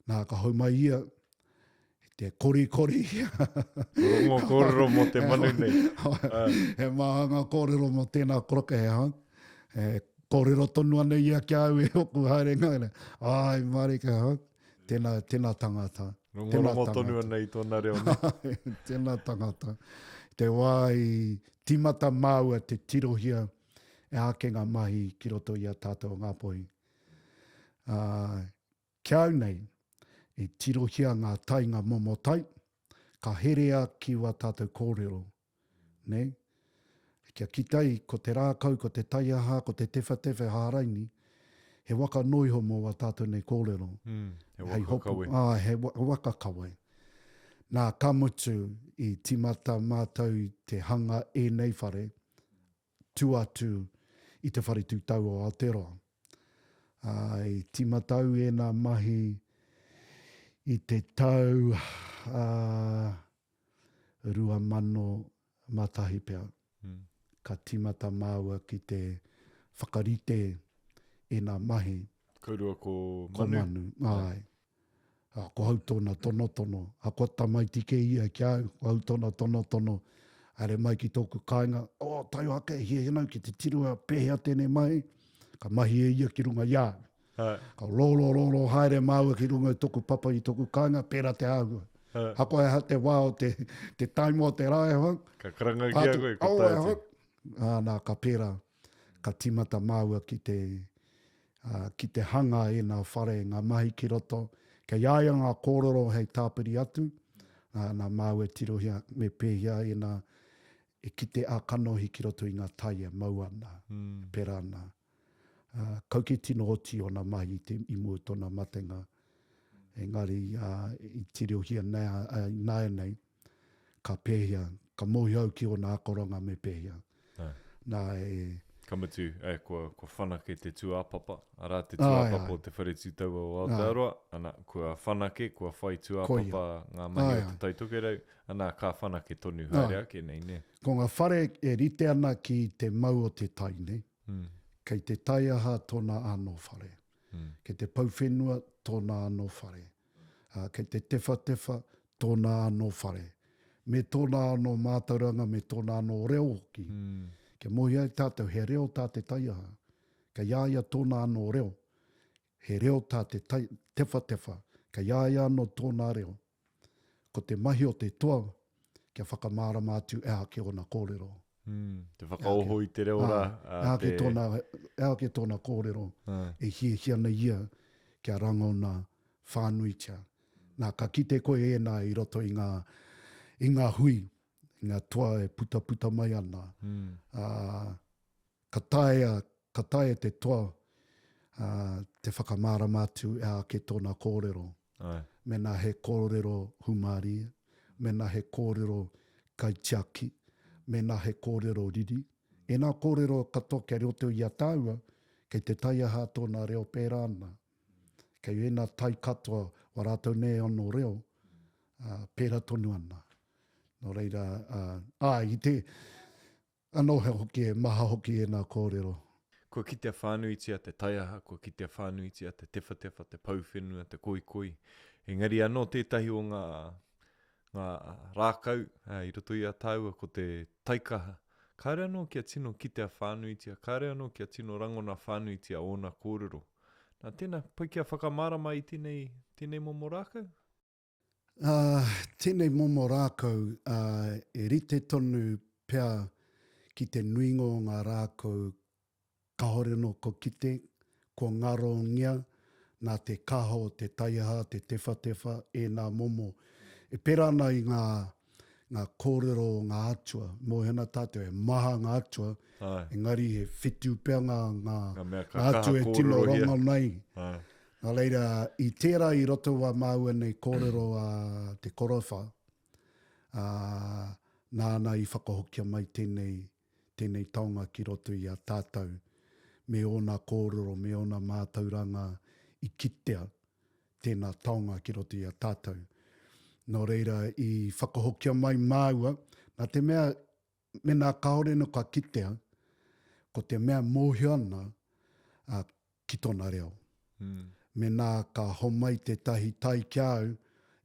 Nā, ka hou mai ia, te korikori. Rongo kōrero mō te manu nei. He maha ngā kōrero mō tēnā koroka he hau. He kōrero tonu ana ia ki a au e oku haerenga. Ai, marika hau. Tēnā, tēnā tangata. Rongorongo tonu ana i tōna reo nei. Tēnā tangata. Te wā i tīmata māua te tirohia e ake ngā mahi ki roto i a tātou o Ngāpuhi. Ā, ki a au nei, i tirohia ngā tai, ngā momo tai, ka herea ki wā tātou kōrero. Nē? Kia kite ai, ko te rākau, ko te taiaha, ko te tewhatewha hāraini, he waka noa iho mō wā tātou nei kōrero. Mm, he waka kawe. Ā, he waka kawe. Nā, ka mutu, i tīmata mātou i te hanga ēnei whare, tua atu i te Whare Tū Tau o Aotearoa. Ā, i tīmata au ēnā mahi i te tau, ā, 2001 pea, ka tīmata māua ki te whakarite ēnā mahi. Kourua ko Manu? Ko Manu, āe. Ā, ko hau tōna tonotono. Ahakoa tamaiti kē ia ki a au, ko hau tōna tonotono, haere mai ki tōku kāinga, oh, tae ake, hiahia nau ki te tiro pēhea tēnei mahi, ka mahi e ia ki runga i a au. Ka rōrōrōrō haere māua ki runga i toku papa i toku kāinga, pērā te āhua. Hakoa he aha te wā o te, te taima o te rā e hoa. Ka karanga ki a koe, ko tae atu. Ā, nā, ka pērā, ka tīmata māua ki te, ā, ki te hanga ēnā whare, ngā mahi ki roto. Kei a ia ngā kōrero hei tāpiri atu, ā, nā māua e tirohia me pēhea ēnā e kite ā-kanohi ki roto i ngā tai e mau ana, e pērā ana. Ā, kauke tino oti ōna mahi i te, i mua i tōna matenga. Engari, ā, i tirohia nei, ā, ināianei, ka pēhea, ka mōhio au ki ōna akoranga me pēhea. Ā. Nā, e. Ka mutu, e, kua, kua whanake te tūāpapa, arā, te tūāpapa o Te Whare Tū Taua o Aotearoa, ana, kua whanake, kua whai tūāpapa ngā mahi o Te Tai Tokerau, ana, ka whanake tonu haere ake nei, nē. Ko ngā whare e rite ana ki te mau o te tai, nē? Kei te taiaha tōna anō whare. Kei te pouwhenua tōna anō whare. Ā, kei te tewhatewha tōna anō whare. Me tōna anō mātauranga, me tōna anō reo hoki. Kia mōhio ai tātou, he reo tā te taiaha. Kei a ia tōna anō reo. He reo tā te tai, tewhatewha. Kei a ia anō tōna reo. Ko te mahi o te toa, kia whakamārama atu e ake ōna kōrero. Mm, te whakaoho i te reo rā. E ake tōna, e ake tōna kōrero e hiahia ana ia kia rangona whānuitia. Nā, ka kite koe ēnā i roto i ngā, i ngā hui, i ngā toa e putaputa mai ana. Ā, ka taea, ka taea te toa ā, te whakamārama atu e ake tōna kōrero. Āe. Mēnā he kōrero hūmārie, mēnā he kōrero kaitiaki, mēnā he kōrero riri. Ēnā kōrero katoa kei roto i a tāua, kei te taiaha tōna reo pērā ana. Kei ēnā tai katoa wā rātou nei anō reo, ā, pērā tonu ana. Nō reira, ā, āe, i te, anō hoki, he maha hoki ēnā kōrero. Kua kitea whānuitia te taiaha, kua kitea whānuitia te tewhatewha, te pouwhenua, te koikoi. Engari anō tētahi o ngā, ngā rākau i roto i a tāua ko te taikaha. Kāre anō kia tino kitea whānuitia, kāre anō kia tino rangona whānuitia ōna kōrero. Nā, tēnā, pai kia whakamārama i tēnei, tēnei momo rākau? Ā, tēnei momo rākau, ā, e rite tonu pea ki te nuinga o ngā rākau kāore anō kua kite, kua ngarongia nā te kaha o te taiaha, te tewhatewha, ēnā momo. E pērā ana i ngā, ngā kōrero o ngā atua, mōhio ana tātou he maha ngā atua, Āe. engari he whitu pea ngā, ngā, Ngā mea ka ngā kaha atua e tino kōrerohia. rongo nei. Āe. Nā reira, i tērā i roto wā māua nei kōrero a te korowha, ā, nāna i whakahokia mai tēnei, tēnei taonga ki roto i a tātou, me ōna kōrero, me ōna mātauranga i kitea tēnā taonga ki roto i a tātou. Nō reira, i whakahokia mai māua, nā te mea, mēnā kāore no ka kitea, ko te mea mōhio ana a, ki tōna reo. Mm. Mēnā ka homai tētahi tai ki a au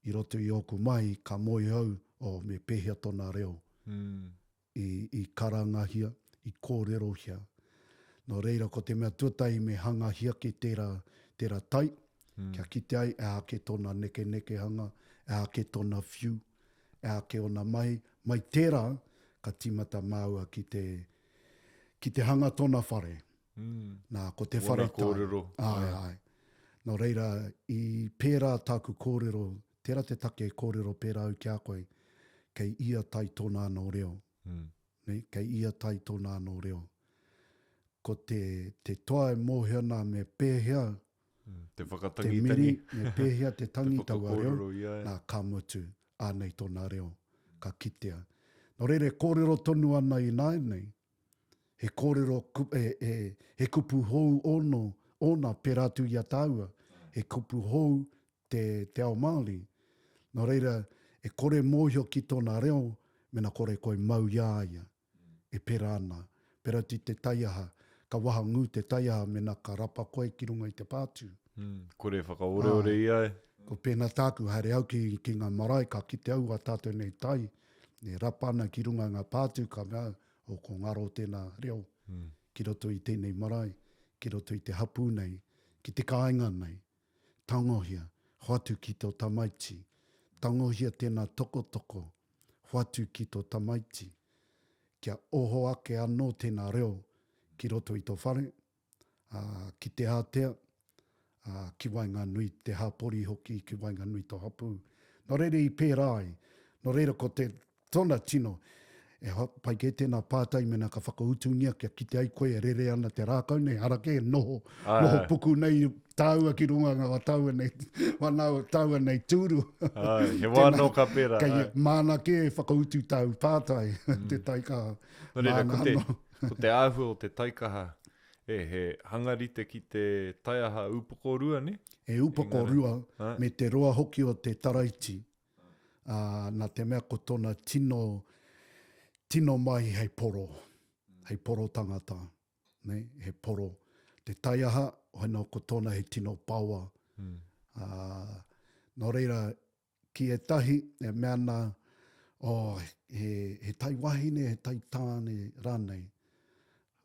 i roto i ōku mahi, ka mōhio au, oh, me pēhea tōna reo. Mm. I, i karangahia, i kōrerohia. Nō reira, ko te mea tuatahi me hangahia ke tērā, tērā tai, mm. kia kite ai e ake tōna nekenekehanga, e ake tōna whiu, e ake ōna mahi. Mai tērā, ka tīmata māua ki te, ki te hanga tōna whare. Mm. Nā, ko te whare tai. Kōrero. Āe, āe. Nō reira, i pērā tāku kōrero, tērā te take e kōrero pērā au ki a koe, kei ia tai tōna anō reo. Mm. Ne? Kei ia tai tōna anō reo. Ko te, te toa e mōhio ana me pēhea mm. Te whakatangitangi. Te miri, me pēhea te tangi te taua reo, ia, nā, ka mutu, ānei tōna reo, ka kitea. Nō reira, e kōrero tonu ana ināianei, He kōrero, he, he, he kupu hou ono, ōna pērā atu i a tāua. He kupu hou te, te ao Māori. Nō reira, e kore mōhio ki tōna reo, mena kore koe mau i a ia. E pērā ana. Pērā atu i te taiaha. Ka wahangū te taiaha mena ka rapa koe ki runga i te pātū. Mm, kore whakaoreore i ai. Ko pēnā tāku, haere au ki, ki ngā marae, ka kite au a tātou nei tai, e rapa ana ki runga i ngā pātū, ka mea au, oh, ko ngaro tēnā reo ki roto i tēnei marae, ki roto i te hapū nei, ki te kāinga nei. Tangohia, hoatu ki tō tamaiti. Tangohia tēnā tokotoko, hoatu ki tō tamaiti. Kia oho ake anō tēnā reo ki roto i tō whare, ā, ki te ātea, ā, ki waenganui te hapori hoki, ki waenganui tō hapū. Nō reira i pērā ai. Nō reira ko te, tōna tino, e pai kē tēnā pātai mēnā ka whakautungia kia kite ai koe e rere ana te rākau nei, ara kē noho, Āe, noho āe. puku nei tāua ki runga ngā tāua nei, whanau tāua nei tūru. Āe, he wā Tēnā, anō ka pērā, kei, āe. māna kē e whakautu tāu pātai, te taikaha. Nō reira, Māna ko te, anō. ko te āhua o te taikaha, e, he hangarite ki te taiaha upokorua, ne? He upokorua, Engari, me te roa hoki o te taraiti. Ā, nā te mea ko tōna tino, tino mahi hei poro, hei poro tangata, ne? He poro. Te taiaha, hono ko tōna he tino paoa. Ā, nō reira, Ki ētahi, e mea ana, oh, he, he tai wahine, he tai tāne rānei.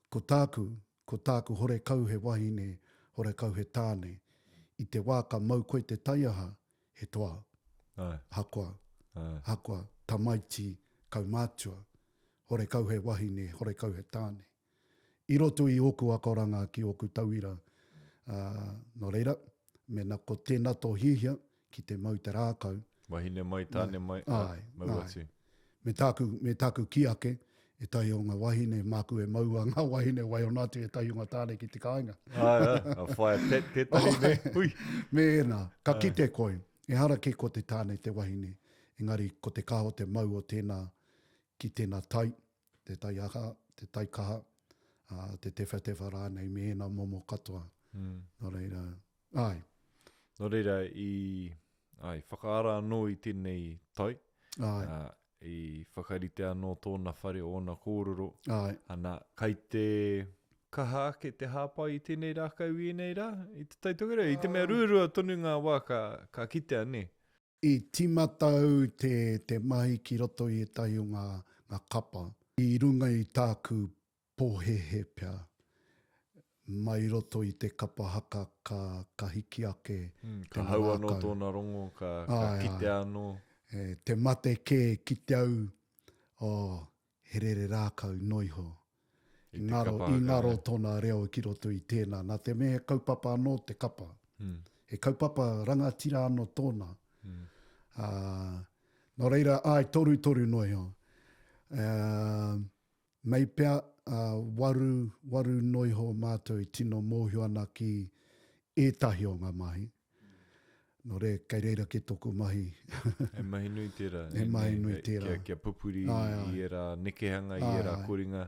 Ko tāku, ko tāku horekau he wahine, horekau he tāne. I te wā ka mau koe te taiaha, he toa. Ae. Ahakoa, Ae. ahakoa, tamaiti, kaumātua. Horekau he wahine, horekau he tāne. I roto i ōku akoranga ki ōku tauira, ā, nō reira, mēnā ko tēnā tō hiahia ki te mau te rākau. Wahine mai, tāne mai, ā, Āe, mau āe. atu. Me tāku, me tāku kī ake, ētahi o ngā wahine, māku e maua ngā wahine waiho atu ētahi o ngā tāne ki te kāinga. Āe, āe, a whaea Pat tētahi, nē? Hui! Me ēnā, ka kite koe, ehara kē ko te tāne te wahine, engari ko te kaha o te mau o tēnā ki tēnā tai, te tai aha, te tai kaha, ā, te tewhatewha rānei me ēnā momo katoa. Nō reira, āe. Nō reira, i, āe, whakaara anō i tēnei tai. Āe. Ā, i whakarite anō tōna whare, ōna kōrero. Āe. Ana, kai te kaha ake te hāpai i tēnei rākau i ēnei rā, i Te Tai Tokerau, i te mea ruarua tonu ngā wā ka, ka kitea, nē? I tīmata au te, te mahi ki roto i ētahi o ngā, ngā kapa. I runga i tāku pōhēhē pea, mai roto i te kapa haka ka, ka hiki ake mm, ka hau anō tōna rongo, ka, ka ai, kitea anō. E, te mate kē ki te au, oh, he rere rākau noiho. I ngaro, i ngaro tōna reo ki roto i tēnā. Nā te mea he kaupapa anō te kapa. Mm. He kaupapa rangatira anō tōna. Mm. Uh, nō reira, ai, torutoru noiho. Uh, Mei pea, ā, waru noiho mātou e tino mōhio ana ki ētahi o ngā mahi. Nō reira, kei reira kē tōku mahi. He mahi nui tērā. He mahi nui tērā. Kia, kia pupuri i ērā nekehanga, i ērā koringa,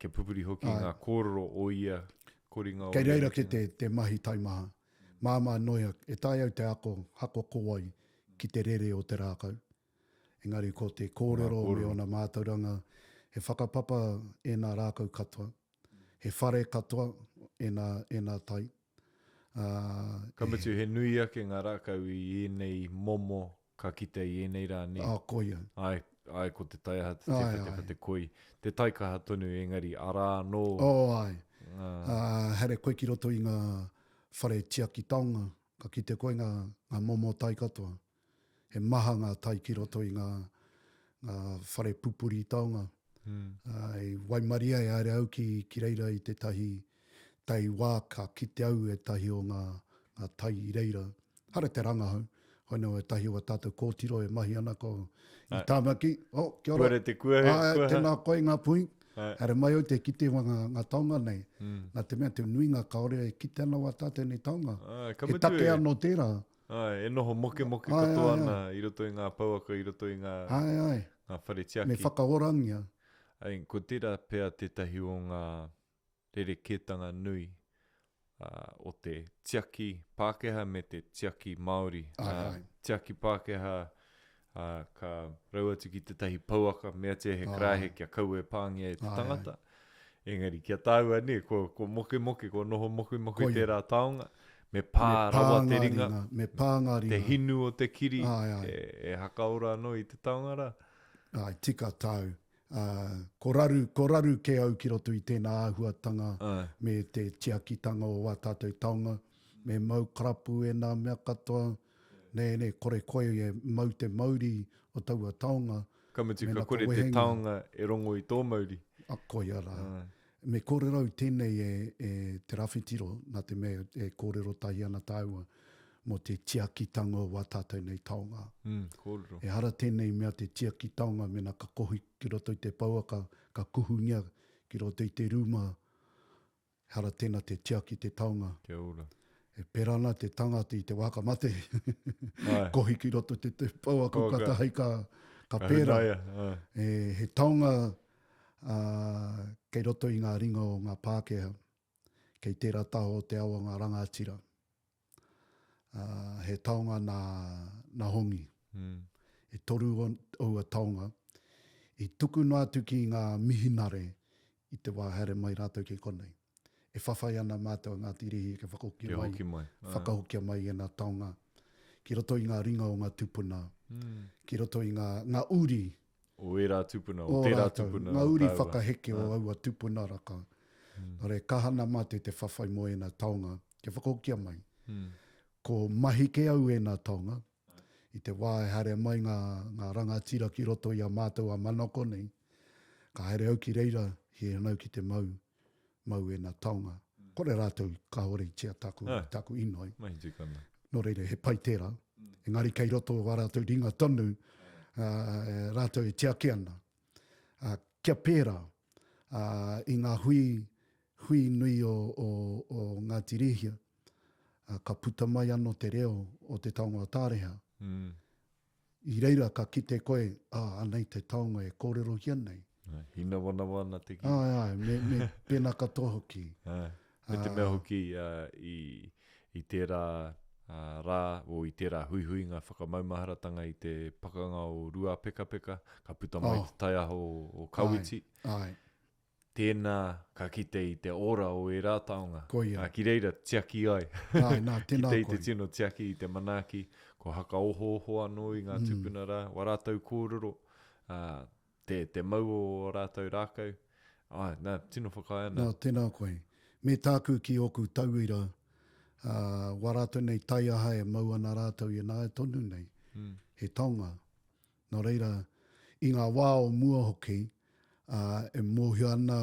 kia pupuri hoki i ngā kōrero o ia koringa. Kei reira kē te, te mahi taimaha. Māmā noia, e taea au te ako, hako ko wai, ki te rere o te rākau. Engari ko te kōrero me ōna mātauranga, he whakapapa ēnā rākau katoa, he whare katoa ēnā, ēnā tai. Ā, Ka mutu he nui ake ngā rākau i ēnei momo ka kitea i ēnei rā, nē? Ā, koia. Āe, āe, ko te taiaha, te tewhatewha, te koi, te taikaha tonu, engari arā anō. Oh, āe. Ā, haere koe ki roto i ngā whare tiaki taonga, ka kite koe ngā, ngā momo tai katoa. He maha ngā tai ki roto i ngā, ngā whare pupuri taonga. Mm. Uh, i waimaria e haere au ki, ki reira i tētahi tai wā ka kite au ētahi o ngā, ngā tai i reira. Hara te rangahau, hoi nō ētahi o a tātou kōtiro e mahi ana ko i Tāmaki. Oh, kia ora. Puare te kuahe, Ai, kuaha. Tēnā koe ngā puhi. Haere mai au te kite wa ngā, ngā taonga nei. Mm. Nā te mea te nuinga kāore e kite ana wā tātou nei taonga. Ai, ka He mutu take e. anō tērā. Āe, e noho mokemoke katoa ana i roto i ngā pouaka, i roto i ngā, Āe, āe. ngā whare tiaki. Me whakaorangia. Āe, ko tērā pea tētahi o ngā rerekētanga nui o te tiaki Pākehā me te tiaki Māori. Āe, āe. Tiaki Pākehā, ka rau atu ki tētahi pouaka, meatia he karaehe kia kaua e pāngia e te tangata. Engari kia tāua nē, kua, kua mokemoke, kua noho mokemoke Koia. tērā taonga, me pā me pā rawa te ringa, ringa, me pā ngā ringa. Te hinu o te kiri ai, ai. E, e hakaora anō i te taonga rā. Ai, tika tāu. Uh, ko raru, ko raru kē au ki roto i tēnā āhuatanga ai. me te tiakitanga o wā tātou taonga, me mau karapu e nā mea katoa, nē, nē, kore koe e mau te mauri o taua taonga, Ka mutu ka kore te taonga e rongo i tō mauri. A, koia rā. Me kōrero au tēnei e, e Te Rawhitiro, nā te mea e kōrero tahi ana tāua mō te tiakitanga o wā tātou nei taonga. Mm, kōrero. Ehara tēnei mea te tiaki taonga mēnā ka kohi ki roto i te pouaka, ka kuhungia ki roto i te rūma Ehara tena te tiaki te taonga. Kia ora. E pera ana te tangata i te wa ka mate. Kohi ki roto te, te pouaka oh, katahi ka, ka pera. Hunaia, ai. E, he taonga uh, kei roto i ngā ringa o ngā Pākehā. Kei tērā taha o te awa ngā rangatira. Uh, he taonga nā, nā Hongi. Mm. E toru aua taonga. I tukuna atu ki ngā mihinare i te wā haere mai rātou ki konei. E whawhai ana mātou a Ngāti Rēhia kia whakahokia Kia mai, hoki mai. Āe. whakahokia mai ēnā taonga ki roto i ngā ringa o ngā tūpuna, Mm. ki roto i ngā, ngā uri O ērā tūpuna, o o tērā rātou, tūpuna ngā o uri tāua. whakaheke o Āe. aua tūpuna raka. Mm. Nō reira, kaha ana mātou te whawhai mō ēnā taonga, kia whakahokia mai. Mm. Ko mahi kē au ēnā taonga, I te wā e haere mai ngā, ngā rangatira ki roto i a mātou a Manako nei, ka haere au ki reira, hiahia au ki te mau, mau ēnā taonga. Kore rātou kāore i tia taku, Āe. taku inoi. Mahi tikanga. Nō reira, he pai tērā. Engari kei roto o ā rātou ringa tonu, Ā, rātou e tiaki ana. Ā, kia pērā, ā, i ngā hui, hui nui o, o, o Ngāti Rēhia, ā, ka puta mai anō te reo o te taonga o Tāreha. Mm. I reira ka kite koe, ā, anei te taonga e kōrerohia nei. Hinawanawa ana te kī. Āe, āe, me, me pēnā katoa hoki. Āe. Me te mea hoki i, i tērā rā, o i tērā huihuinga whakamaumaharatanga i te pakanga o Ruapekapeka, ka puta mai oh. te taiaha o, o Kawiti. Āe, āe. Tēnā ka kite i te ora o ērā taonga. Koia. Ā, ki reira tiaki ai. Āe, nā, tēnā koe. Kite i te tino tiaki, i te manaaki, kua hakaohooho anō i ngā mm. tūpuna rā, wā rātou kōrero, ā, te, te mau o ō rātou rākau. Āe, nā, tino whakaae ana. Nā, tēnā koe. Me tāku ki ōku tauira, ā, wā rātou nei taiaha e mau ana rātou i ināia tonu nei, mm. he taonga. Nō reira, i ngā wā o mua hoki, ā, e mōhio ana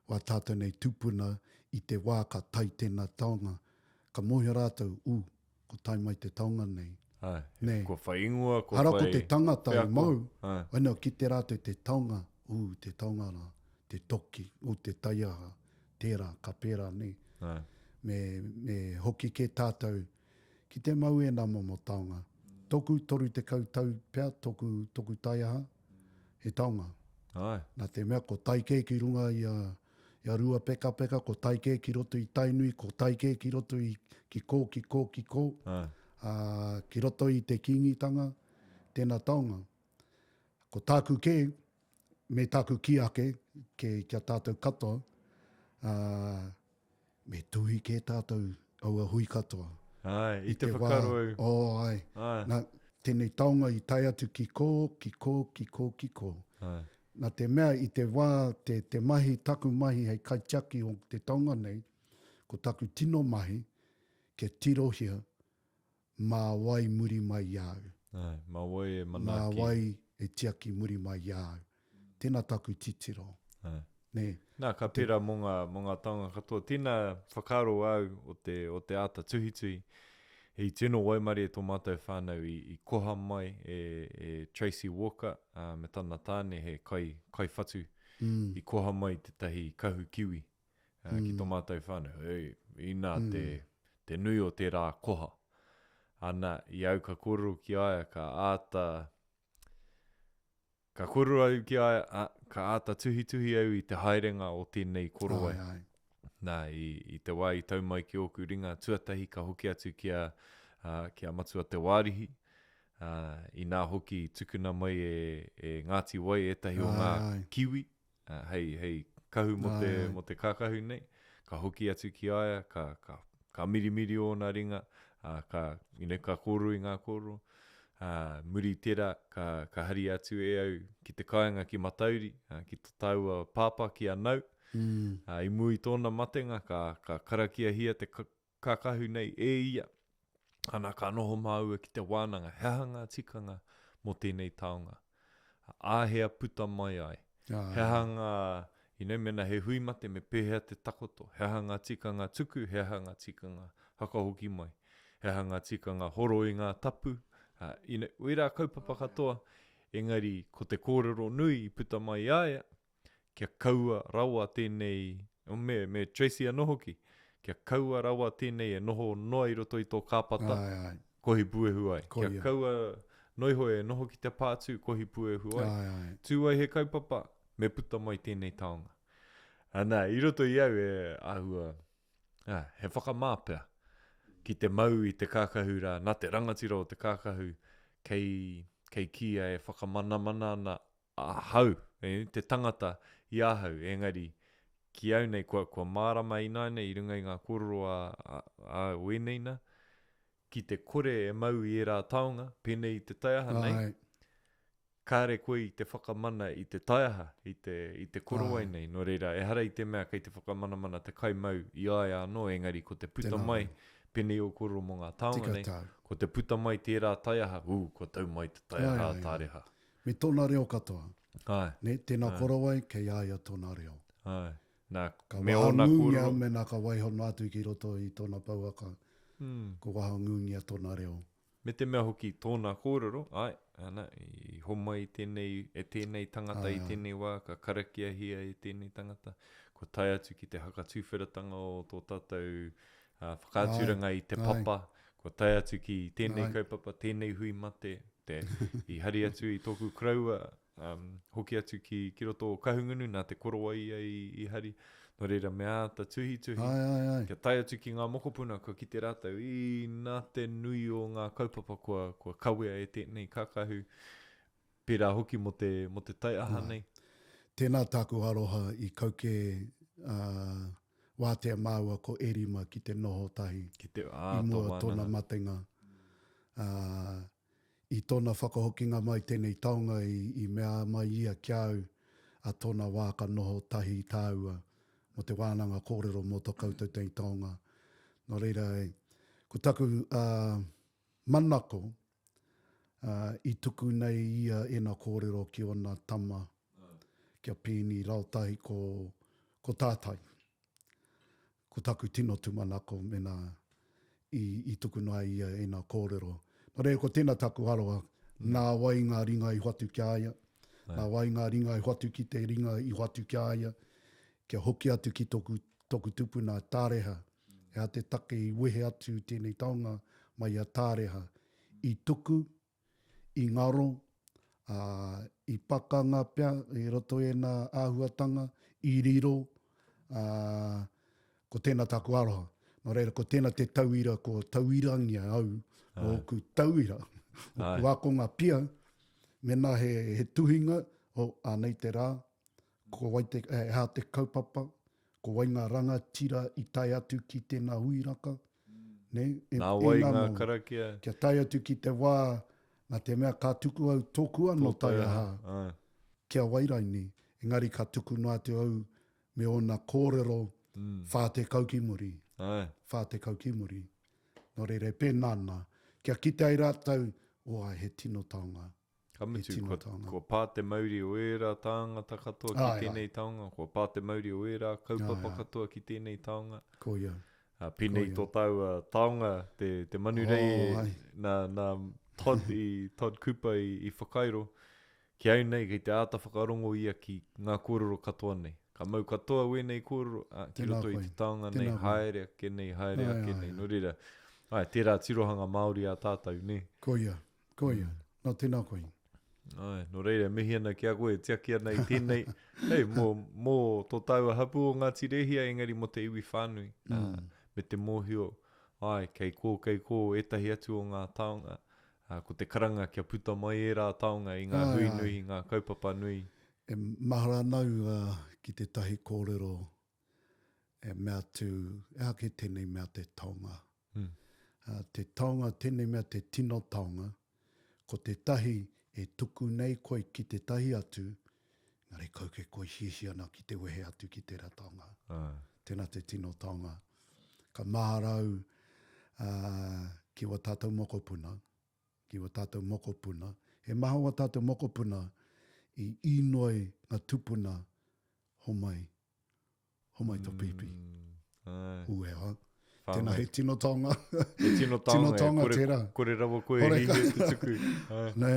wā tātou nei tūpuna i te wā ka tae tēnā taonga, ka mōhio rātou, ū, ko tae mai te taonga nei. Āe, Nē. kua whai ingoa, kua Ara whai ko te tangata i wheako. mau, Āe. wena kite rātou te taonga, ū, te taonga rā, te toki, ū, te taiaha, tērā, ka pērā, nē. Āe. Me, me hoki kē tātou Ki te mau ēnā momo taonga. Toku 30 tau pea toku, toku taiaha, he taonga. Ae. Na te mea ko tae kē ki runga i a, i a Ruapekapeka, ko tae kē ki roto i Tainui, ko tae kē ki roto i, ki kō, ki kō, ki kō, Ae. ā, ki roto i te Kīngitanga, tēnā taonga. Ko tāku kē, me tāku kī ake, ke, ki a tātou katoa, ā, Me tuhi kē tātou aua hui katoa. Āe, i te whakaaro au. Oh, āe. Āe. Nā, tēnei taonga i tae atu ki kō, ki kō, ki kō, ki kō. Āe. Nā te mea i te wā, te, te mahi, taku mahi hei kaitiaki o te taonga nei, ko taku tino mahi, kia tirohia mā wai muri mai i a au. Āe, mā wai e manaaki. Mā wai e tiaki muri mai i a au. Tēnā taku titiro. Āe. Nē. Nā, ka pērā mō ngā, mō ngā taonga katoa. Tēnā whakaaro au o te, o te āta tuhituhi, i tino waimarie tō mātou whānau i, i koha mai e, e Tracy Walker, ā, me tana tāne he kai, kaiwhatu, Mm. i koha mai tētahi kahu kiwi, ā, ki tō mātou whānau. Hei, inā te, te nui o tērā koha. Ana, i au ka kōrero ki a ia, ka āta, ka kōrero au ki a ia, ā, ka āta tuhituhi au i te haerenga o tēnei korowai. Āe, āe. Nā, i, i te wā i tau mai ki ōku ringa, tuatahi ka hoki atu ki a, ā, ki a Matua Te Wārihi, ā, inā hoki i tukuna mai e, e Ngāti Wai ētahi o ngā Āe, āe. kiwi, uh, hei, hei kahu mō te, Ai, ai. mō te kākahu nei, ka hoki atu ki a ia, ka, ka, ka mirimiri ōna ringa, uh, ka, you know, ka kōrero i ngā kōrero. Uh, muri i tērā, ka, ka hari atu e au ki te kāinga ki Matauri, uh, ki to tāua pāpā ki a Nau. Mm. Uh, I mua i tōna matenga, ka, ka karakiahia te kākahu nei e ia, ana ka noho māua ki te wānanga, he aha ngā tikanga mō tēnei taonga? Āhea puta mai ai? He aha ngā, you know, mēnā he hui mate me pēhea te takoto? He aha ngā tikanga tuku, he aha ngā tikanga whakahoki mai? He aha ngā tikanga horo i ngā tapu? Uh, you know, wērā kaupapa katoa, engari ko te kōrero nui i puta mai i a ia, kia kaua rawa tēnei, me, me Tracy anō hoki, kia kaua rawa tēnei e noho noa i roto i tō kāpata, Ai, ai. kohi puehu ai. Koia. Kia kaua noa iho e noho ki te pātū, kohi puehu ai. Ai, ai. Tū ai he kaupapa, me puta mai tēnei taonga. Ana, i roto i au e āhua, ah, he whakamā pea, ki te mau i te kākahu rā, nā te rangatira o te kākahu, kei, kei kīia e whakamanamana ana ahau, e, te tangata i ahau, engari, ki au nei, kua, kua mārama ināianei i runga i ngā kōrero a, a, a wēnei nā, ki te kore e mau i ērā taonga, pēnei i te taiaha nei, Āe. kāre koe i te whakamana i te taiaha, i te, i te korowai Āe. nei, nō reira, ehara i te mea kei te whakamanamana te kaimau i a ia anō, engari ko te puta Tēnā mai, koe. pēnei ō kōrero mō ngā taonga Tika nei, tāu. ko te puta mai tērā taiaha, ū, kua tau mai te Āe, taiaha a āe, āe. Tāreha. Me tōna reo katoa. Āe. Nē, tēnā korowai, kei a ia tōna reo. Āe. Nā, Ka me ōna wahangūngia kōrero. mēnā ka waiho noa atu ki roto i tōna pouaka, Mm. ko wahangūngia tōna reo. Me te mea hoki tōna kōrero, āe, ana, i homai tēnei, e tēnei tangata i tēnei wā, ka karakiahia e tēnei tangata, kua tae atu ki te hakatūwheratanga o tō tātou whakaaturanga i te papa, kua tae atu ki tēnei kaupapa, tēnei hui mate, te, i hari atu i tōku koroua, Um, hoki atu ki, ki roto o Kahungunu, nā te korowai ia i, i hari. Nō reira, me āta tuhituhi. Ai, ai, ai. Kia tae atu ki ngā mokopuna, kua kite rātou, i nā te nui o ngā kaupapa kua, kua kawea e tēnei kākahu. Pērā hoki mō te, mō te taiaha nei. Tēnā tāku aroha i kauke uh, wātea māua ko Erima ki te noho tahi ki te, ā, i mua tōna matenga. Uh, I tōna whakahokinga mai tēnei taonga i mea mai ia ki a au, a tōna wā ka noho tahi tāua mō te wānanga kōrero mō to koutou tei taonga. Nō reira, ko taku manako, i tuku nei ia ēna kōrero ki ōna tama, kia pēni raotahi ko, ko tātai. Ko taku tino tumanako mena i, i tukuna ai ia ena kōrero. Nō reira, ko tēnā taku aroha, nā wai ngā ringa i hoatu ki a ia, nā wai ngā ringa i hoatu ki te ringa i hoatu ki a ia, kia hoki atu ki toku, toku tupuna a Tāreha. He aha te take i wehe atu tēnei taonga mai i a Tāreha? I tuku, i ngaro, ā, i pakanga pea i roto i ēnā āhuatanga, i riro, ā, ko tēnā tāku aroha. Nō reira, ko tēnā te tauira kua tauirangia au mō ōku tauira, ōku ākonga pia, mēnā he, he tuhinga, oh, ānei te rā, ko wai te, he aha te kaupapa, ko wai ngā rangatira i tae atu ki tēnā huiraka, nē? E, Nā wai ēnā ngā momo. karakia? Kia tae atu ki te wā, nā te mea ka tuku au tōku anō Tō taiaha, taiaha āe. ki a Wairaini, engari ka tuku noa atu au me ōna kōrero 40 ki muri. Āe. 40 ki muri. Nō reira, e pēnā ana, kia kite ai rātou, oh, āe, he tino taonga. Ka mutu, kua, kua pā te mauri o ērā tāngata katoa ki tēnei taonga, kua pā te mauri o ērā kaupapa katoa ki tēnei taonga. Koia. Uh, pēnei tō tāua taonga, te, te manurei oh, nā, nā Todd, i, Todd Cooper i, i whakairo, ki au nei, kei te āta whakarongo ia ki ngā kōrero katoa nei. Ka mau katoa wēnei kōrero, ā, ki roto i te taonga nei, haere ake nei, haere ake nei. Nō reira, ai, tērā tirohanga Māori a tātou, nē? Koia. Koia. Mm. Nō tēnā koe. Ai, nō reira, mihi ana ki a koe, tiaki ana i tēnei, hei, mō, mō tō tāua hapū o Ngāti Rēhia, engari mō te iwi whānui, mm. uh, me te mōhio, ai, kei kō, kei kō ētahi atu o ngā taonga, uh, ko te karanga kia puta mai ērā taonga i ngā ai, hui nui, i ngā kaupapa nui. E mahara ana au uh, ki tētahi kōrero e mea atu, e ake tēnei mea te taonga. Mm. Uh, te taonga, tēnei mea te tino taonga, ko tētahi e tuku nei koe ki tētahi atu, engari kau ke koe hiahia ana ki te wehe atu ki tērā taonga. Ah. Tēnā te tino taonga. Ka mahara au uh, ki wā tātou mokopuna, ki wā tātou mokopuna. He maha wā tātou mokopuna i inoi ngā tupuna homai Homai to pīpī. Mm, Ue, ha? Tēnā he tino taonga. He tino taonga, tino taonga kore, tērā. Kore rawa koe e hihia te tuku. Nē,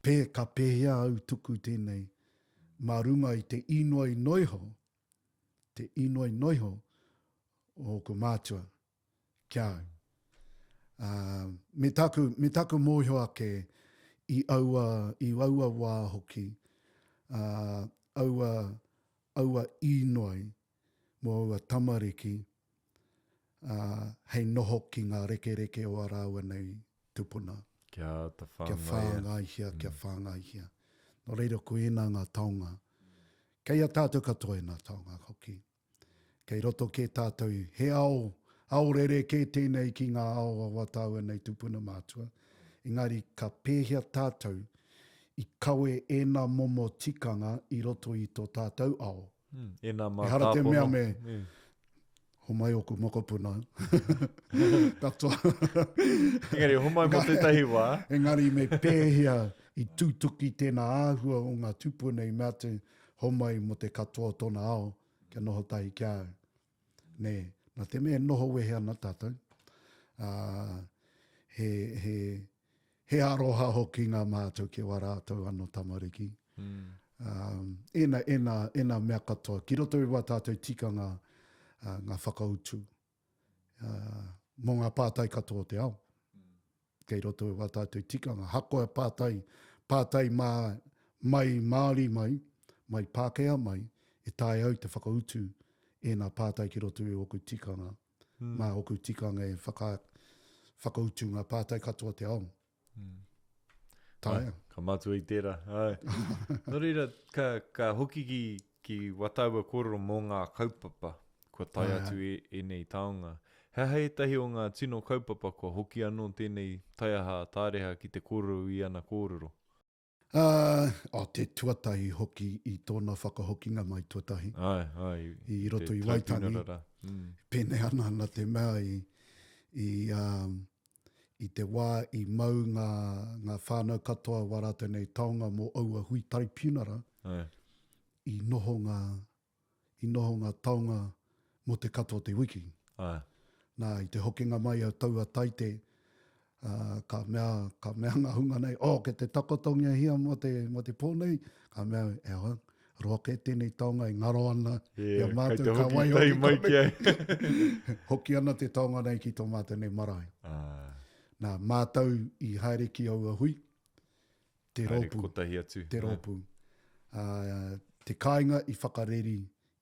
pē, ka pēhea au tuku tēnei. Mā runga i te inoi noiho, te inoi noiho o ōku mātua ki a au. Uh, me taku, me taku mōhio ake i aua, i aua wā hoki, uh, aua, aua īnoi mō aua tamariki, ā, hei noho ki ngā rekereke o ā rāua nei tupuna. Kia āta whāngaia. Kia whāngaihia, kia whāngaihia. Nō reira, ko ēnā ngā taonga. Kei a tātou katoa ēnā taonga hoki. Kei roto kē tātou, he ao, ao rerekē tēnei ki ngā ao o ā tāua nei tupuna mātua. Engari ka pēhea tātou i kawe ēnā momo tikanga i roto i tō tātou ao. Mm, ēnā mātāpono. Ehara te mea me, mm. homai oku mokopuna. Katoa. Engari, homai mō tētahi wā. Engari me pēhea i tūtuki tēnā āhua o ngā tūpuna i mea atu, homai mō te katoa o tōna ao, kia noho tahi ki a au. Nē, nā te mea e noho wehe ana tātou, ā, he, he, He aroha hoki ngā mātou ki wā rātou anō tamariki. Mm. Um, ēnā, ēnā, ēnā mea katoa. Ki roto i wā tātou tikanga uh, ngā whakautu uh, mō ngā pātai katoa o te ao. Mm. Kei roto i wā tātou tikanga. Hakoa pātai, pātai mā, mai Māori mai, mai Pākehā mai, e taea au te whakautu ēnā pātai ki roto i ōku tikanga. Mm. Mā ōku tikanga e whaka, whakautu ngā pātai katoa te ao. Mm. Taea. Ai, ka mātua i tērā. Ai. Nō reira, ka, ka hoki ki, ki wā tāua kōrero mō ngā kaupapa kua tae atu e, ēnei taonga. He aha ētahi o ngā tino kaupapa kua hoki anō tēnei taiaha tāreha ki te kōrero i ana kōrero? Ā, oh, te tuatahi hoki i tōna whakahokinga mai tuatahi. Āe, āe, i, i roto i Waitangi. Mm. Pēnei ana ana te mea i, i, um, i te wā i mau ngā, ngā whānau katoa wā rātou nei taonga mō aua hui taraipiunara, Āe. i noho ngā, i noho ngā taonga mō te katoa o te wiki. Āe. Nā, i te hokinga mai o taua taite, ā, ka mea, ka mea ngā hunga nei, oh, kei te takotongiahia mō te, mō te pō nei, ka mea, e hoa, roa kē tēnei taonga e ngaro ana i a mātou, ka wai hoki mai ki ai. Hoki ana te taonga nei ki tō mātou nei marae. Āe. Nā, mātou i haere ki aua hui, te Haere rōpū. kotahi atu. Te rōpū. Ā, te kāinga i whakareri,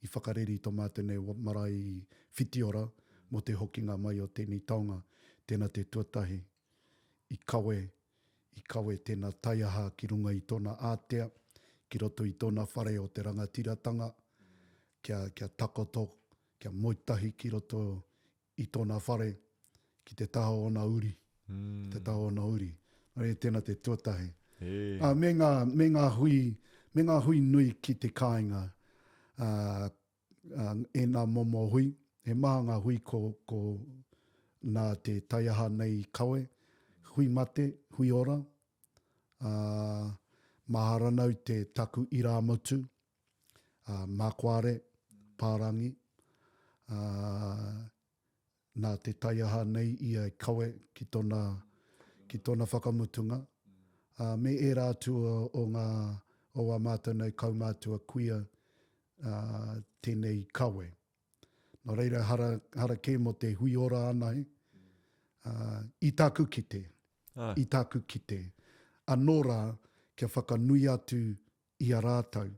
i whakareri tō mātou nei marae i Whitiora mō te hokinga mai o tēnei taonga. Tēnā te tuatahi i kawe, i kawe tēnā taiaha ki runga i tōna ātea, ki roto i tōna whare o te rangatiratanga, kia, kia takoto, kia moe tahi ki roto i tōna whare ki te taha o ōna uri, mm. ki te taha o ōna uri. Nō reira, tēnā te tuatahi. Hey. Uh, me, ngā, me, ngā hui, me ngā hui nui ki te kāinga, uh, uh, ēnā momo hui, he maha ngā hui ko, ko nā te taiaha nei i kawe, hui mate, hui ora, uh, mahara nau te taku irāmutu, a Makoare, Pārangi, ā, nā te taiaha nei ia i kawe ki tōna, ki tōna whakamutunga, ā, me ērā atu o, o ngā, o ā mātou nei kaumātua kuia, ā, tēnei i kawe. Nō reira, hara, hara kē mō te hui ora anahe, ā, i tāku kite, i tāku kite. Anō rā, kia whakanui atu i a rātou.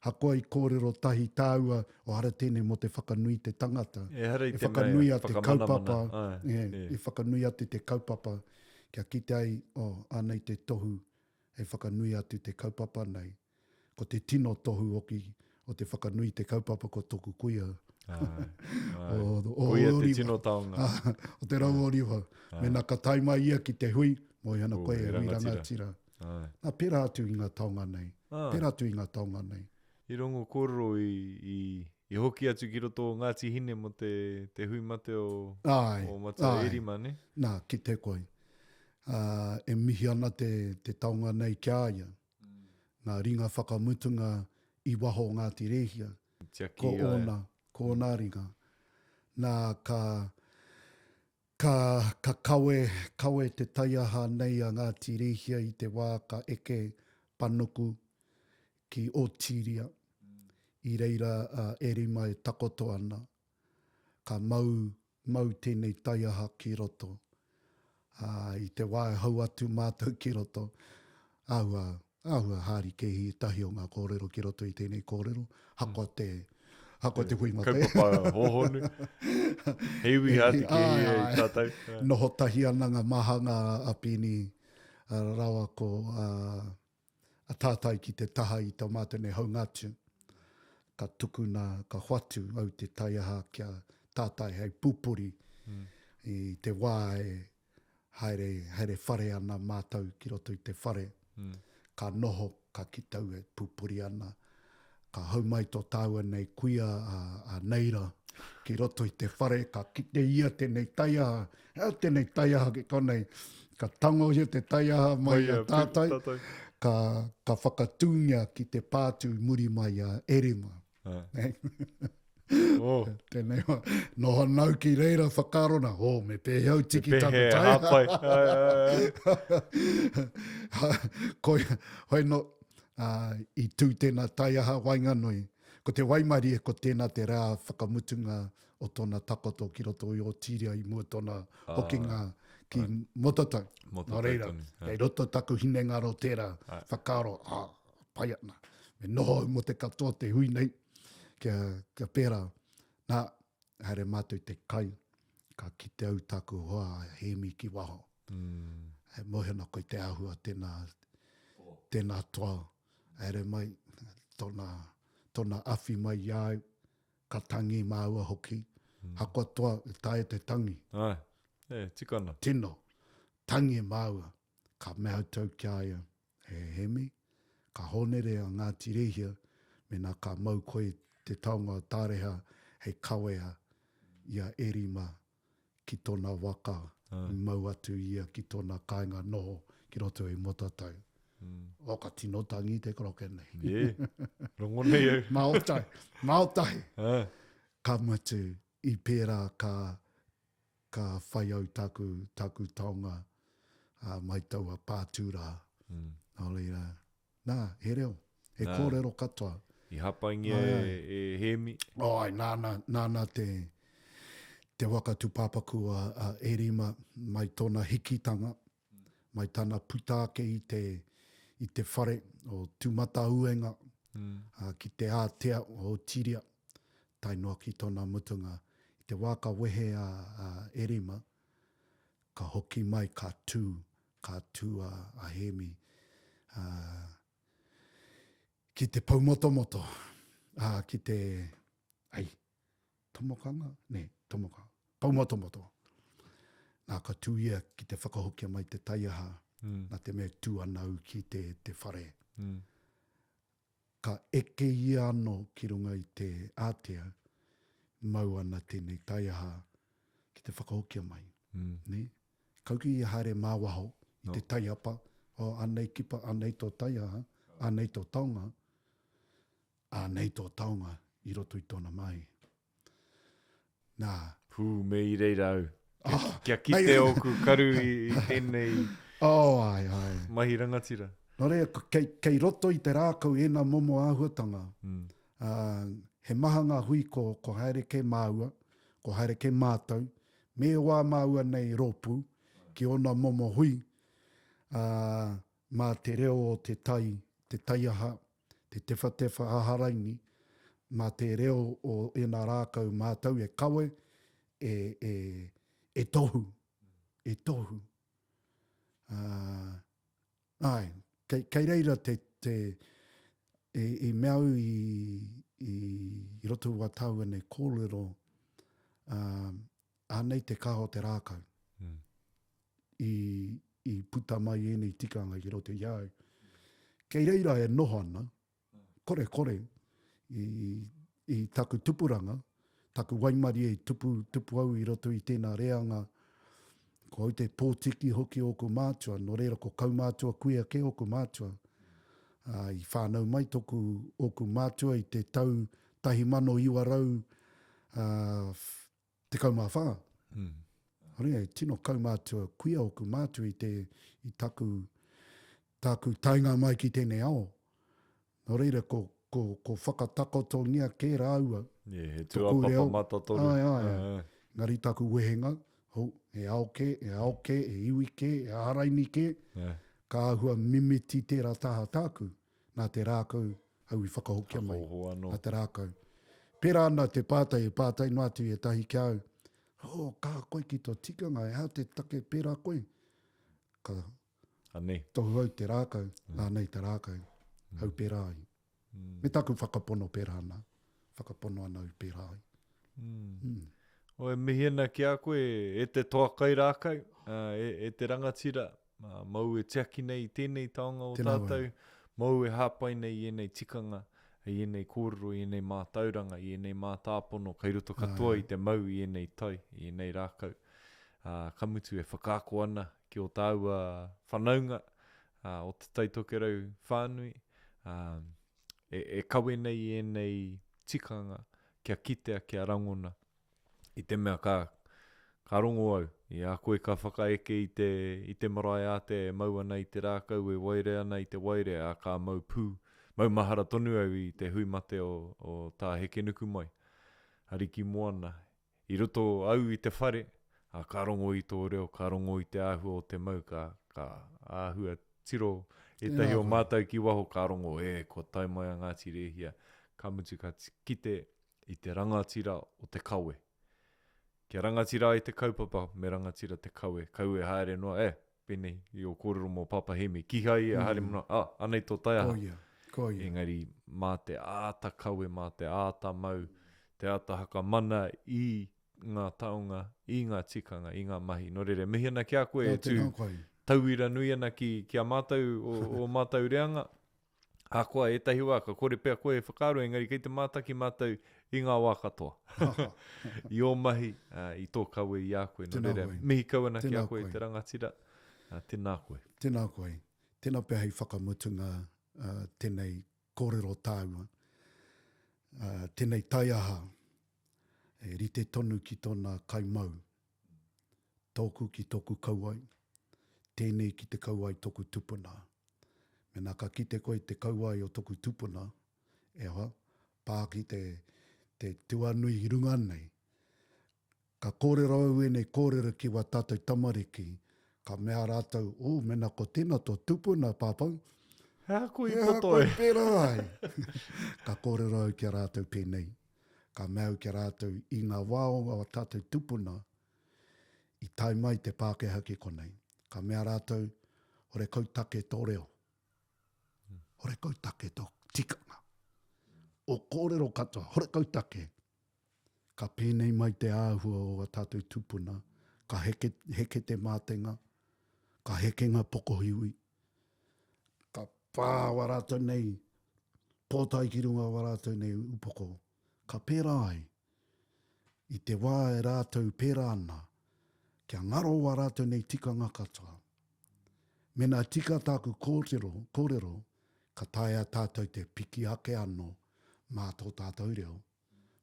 Hakoa i kōrero tahi tāua, o hara tēnei mō te whakanui te tangata. Ehara i te mea e whakamanamana. E whakanui atu te kaupapa, kia kite ai, oh, anei te tohu hei whakanui atu te kaupapa nei. Ko te tino tohu hoki o te whakanui te kaupapa ko toku kuia. Āe, āe. Koia te tino taonga. O te rau o Riwa. Mēnā ka tae mai ia ki te hui, moe ana koe e hui rangatira. Āe. Nā, pērā atu i ngā taonga nei. Āe. Pērā atu i ngā taonga nei. I rongo kōrero i, i, i hoki atu ki roto o Ngāti Hine mō te, te hui mate o, Āe, o Matua āe. Erima, nē? Nā, kite koe. Ā, e mihi ana te, te taonga nei ki a ia. Ngā ringa whakamutunga i waho o Ngāti Rēhia. Tiaki Ko i a ia. ōna, ko ōna ringa. Nā, ka, Ka, ka kawe, kawe te taiaha nei a Ngāti Rēhia i te wā ka eke panuku ki Otiria, i reira a Erima e takoto ana. Ka mau, mau tēnei taiaha ki roto. Ā, i te wā e hau atu mātou ki roto, āhua, Āhua hārikēhi ētahi o ngā kōrero ki roto i tēnei kōrero, hakoa te, hakoa te hui mate. Kaupapa hōhonu. He iwi hārikēhi e i tātou. Noho tahi ana ngā mahanga a Pini rawa ko a Tātai ki te taha i tō mātou nei haunga atu. Ka tukuna, ka hoatu au te taiaha kia Tātai hei pupuri i te wā e haere, haere whare ana mātou ki roto i te whare, mm. ka noho, ka kitau e pupuri ana, ka hau mai tō tāua nei kuia a, a Neira ki roto i te whare, ka kite ia tēnei taiaha, ea tēnei taiaha ki konei, ka tangohia te taiaha mai a tātai, ka, ka whakatūngia ki te pātū muri mai a Erima. Oh. Tēnei wā, noho nau ki reira whakaaro na, oh, me pēhea au tiki taku tai. Hāpai. Koi, hoi no, uh, i tū tēnā taiaha waenganui. Ko te waimarie ko tēnā te rā whakamutunga o tōna takoto ki roto i Otiria i mua tōna ah, hokinga ki Motatau. Nō reira, kei roto taku hinengaro tērā whakaaro, ah, pai ana. Me noho au mō te katoa te hui nei, kia, kia pērā. Nā, haere mātou te kai, ka kite au taku hoa a Hēmi ki waho. Mm. E mōhio ana koe te āhua tēnā, tēnā toa. Haere mai, tōna, tōna awhi mai i a au, ka tangi māua hoki. Mm. Hakoa toa, e taea te tangi. Ai, e, tika ana. Tino, tangi māua. Ka mea au ki a ia, E Hemi, ka hōnere a Ngāti Rēhia mēnā ka mau koe te taonga o Tāreha hei kawea i a Erima ki tōna waka i mau atu ia ki tōna kāinga noho ki roto i Motatau. Oh, ka tino tangi te koroke nei. Yeah, rongo nei au. Maotahi, maotahi. Ka mutu, i pērā ka, ka whai au tāku, tāku taonga ā, mai taua pātū rā. Mm. Nō reira, nā, he reo, he nā. kōrero katoa. I hāpaingia e, e Hēmi. Oh, ai, nāna, nāna te, te waka tūpāpaku a, a Erima mai tōna hikitanga, mai tana puta ake i te, i te whare o Tūmatauenga mm. a, ki te ātea o Otiria, tae noa ki tōna mutunga. I te wā ka wehe a, a Erima, ka hoki mai, ka tū, ka tū a, a Hēmi a, ki te poumotomoto, a, ki te, ai, tomokanga? Nē, tomokanga. Poumotomoto. Nā, ka tū ia ki te whakahokia mai te taiaha, mm. nā te mea tū ana au ki te, te whare. Mm. Ka eke ia anō ki runga i te ātea, mau ana tēnei taiaha ki te whakahokia mai. Mm. Nē? Kauki ia haere mā waho i no. te taiapa, oh, anei kipa, anei tō taiaha, anei tō taonga, Anei tō taonga i roto i tōna mahi. Nā. Pū, me i reira au. Kia, oh, kia kite ōku karu i, i tēnei oh, ai, ai. mahi rangatira. Nō reira, kei, kei roto i te rākau ēnā momo āhuatanga. Mm. Uh, he maha ngā hui ko, ko haere kē māua, ko haere kē mātou, me wā māua nei rōpū, ki ōna momo hui, uh, mā te reo o te tai, te taiaha, te tewhatewha aharaini, mā te reo o ēnā rākau mātau e kawe, e, e, e tohu, e tohu. Uh, ai, kei, kei reira te, te, e, i mea au i, i, i roto i wā tāua nei kōrero, uh, anei te kaha o te rākau. Mm. I, i puta mai ēnei tikanga ki roto i a au. Kei reira e noho ana, kore kore, i, i taku tupuranga, taku waimarie i tupu, tupu au i roto i tēnā reanga, ko au te pōtiki hoki ōku mātua, nō reira ko kaumātua kuia kē ōku mātua. Uh, i whānau mai toku, ōku mātua i te tau 1900, uh, 14. Mm. Hore, e tino kaumātua kuia oku mātua i te, i taku, tāku taenga mai ki tēnei ao. Nō reira, ko, ko, ko whakatakotongia kē rāua. Yeah, he tūāpapa matatoru. Ai, ai, ai. ai. Engari taku wehenga, ho, he ao kē, he ao kē, he iwi kē, he āraini kē, yeah. ka āhua mimiti tērā taha tāku. Nā te rākau au i whakahokia mai. Whakaoho anō. Nā te rākau. Pērā ana te pātai, e pātai noa atu i ētahi ki a au, Oh, kaha koe ki tō tikanga, e aha te take pērā koe? Ka Anei. tohu au te rākau, mm. anei te rākau, mm. au pērā ai. Mm. Me taku whakapono pērā ana, whakapono ana au pērā ai. Mm. Mm. O, e mihi ana ki a koe, e te toa kai rākau, e, e te rangatira, Mōu e tiaki nei i tēnei taonga o Tēnā tātou, mōu e hāpai nei i ēnei tikanga, i ēnei kōrero, i ēnei mātauranga, i ēnei mātāpono kei roto katoa i te mau i ēnei tai, i ēnei rākau. Ā, ka mutu e whakaako ana ki ō tāua whanaunga, ā, o Te Tai Tokerau whānui, ā, e, e kawe nei i ēnei tikanga. kia kitea, kia rangona. I te mea ka, ka rongo au, i a koe ka whakaeke i te, i te marae ātea e mau ana i te rākau, e waere ana i te waere, ā, ka mau pū, mau mahara tonu au i te hui mate o, o Tā Hekenukumai, Ariki Moana. I roto au i te whare, ā, ka rongo i tō reo, ka rongo i te āhua o te mau, ka, ka āhua tiro ētahi o mātou ki waho, ka rongo, e, kua tae mai a Ngāti Rēhia. Ka mutu ka kite i te rangatira o te kawe. Kia rangatira ai te kaupapa, me rangatira te kawe. Kaua e haere noa, e, pēnei i ō kōrero mō Papa Hēmi, kīhai ia haere noa, ah, anei tō taiaha. Ko ia, ko ia. Engari, mā te āta kawe, mā te āta mau, te āta hakamana i ngā taonga, i ngā tikanga, i ngā mahi. Nō reira, e mihi ana ki a koe e tū tauira nui ana ki, ki a mātou, o, o mātou reanga. Ahakoa ētahi wā ka kore pea koe e whakaaro engari kei te mātaki mātou i ngā wā katoa. I ō mahi, i tō kawe i a koe. Nō reira, mihi kau ana ki a koe te rangatira. Tēnā koe. Tēnā koe. Tēnā pea hei whakamutunga tēnei kōrero tāua, tēnei taiaha e rite tonu ki tōna kaimau. Tōku ki tōku kauae, tēnei ki te kauae tōku tupuna. Mēnā ka kite koe i te kauae o toku tupuna, e hoa, pā ki te, te tuanui i runga nei. Ka kōrero au ēnei kōrero ki wā tātou tamariki, ka mea rātou, Ū, mēnā ko tēnā tō tupuna, Pāpā, He aha koe i poto ai? He aha koe pērā ai? Ka kōrero au ki a rātou pēnei. Ka mea au ki a rātou, i ngā wā o wā tātou tupuna, I tae mai te Pākehā ki konei, ka mea rātou, horekau take tō reo. Horekau take tō tikanga. O kōrero katoa, horekau take. Ka pēnei mai te āhua o a tātou tūpuna, ka heke, heke te mātenga, ka heke ngā pokohiwi, ka pā wā rātou nei pōtae ki runga o wā rātou nei upoko. Ka pērā ai. I te wā e rātou pērā ana, kia ngaro wā rātou nei tikanga katoa. Mēnā tika tāku kōrero, kōrero, ka taea tātou te piki ake anō mā tō tātou reo,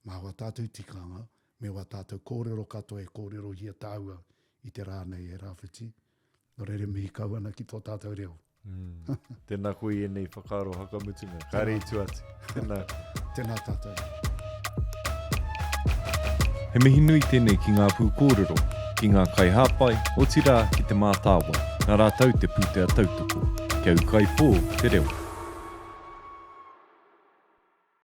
mā wā tātou tikanga, me wā tātou kōrero katoa e kōrerohia tāua i te rā nei e Rāwhiti. Nō reira mihi kau ana ki tō tātou reo. Mm. Tēnā koe i ēnei whakaaro hakamutunga. Kāre i tua atu. Tēnā. Tēnā tātou. He mihi nui tēnei ki ngā pūkōrero, ki ngā kaihāpai, otirā ki Te Mātāwai, nā rātou te pūtea tautoko. Kia ūkaipō te reo.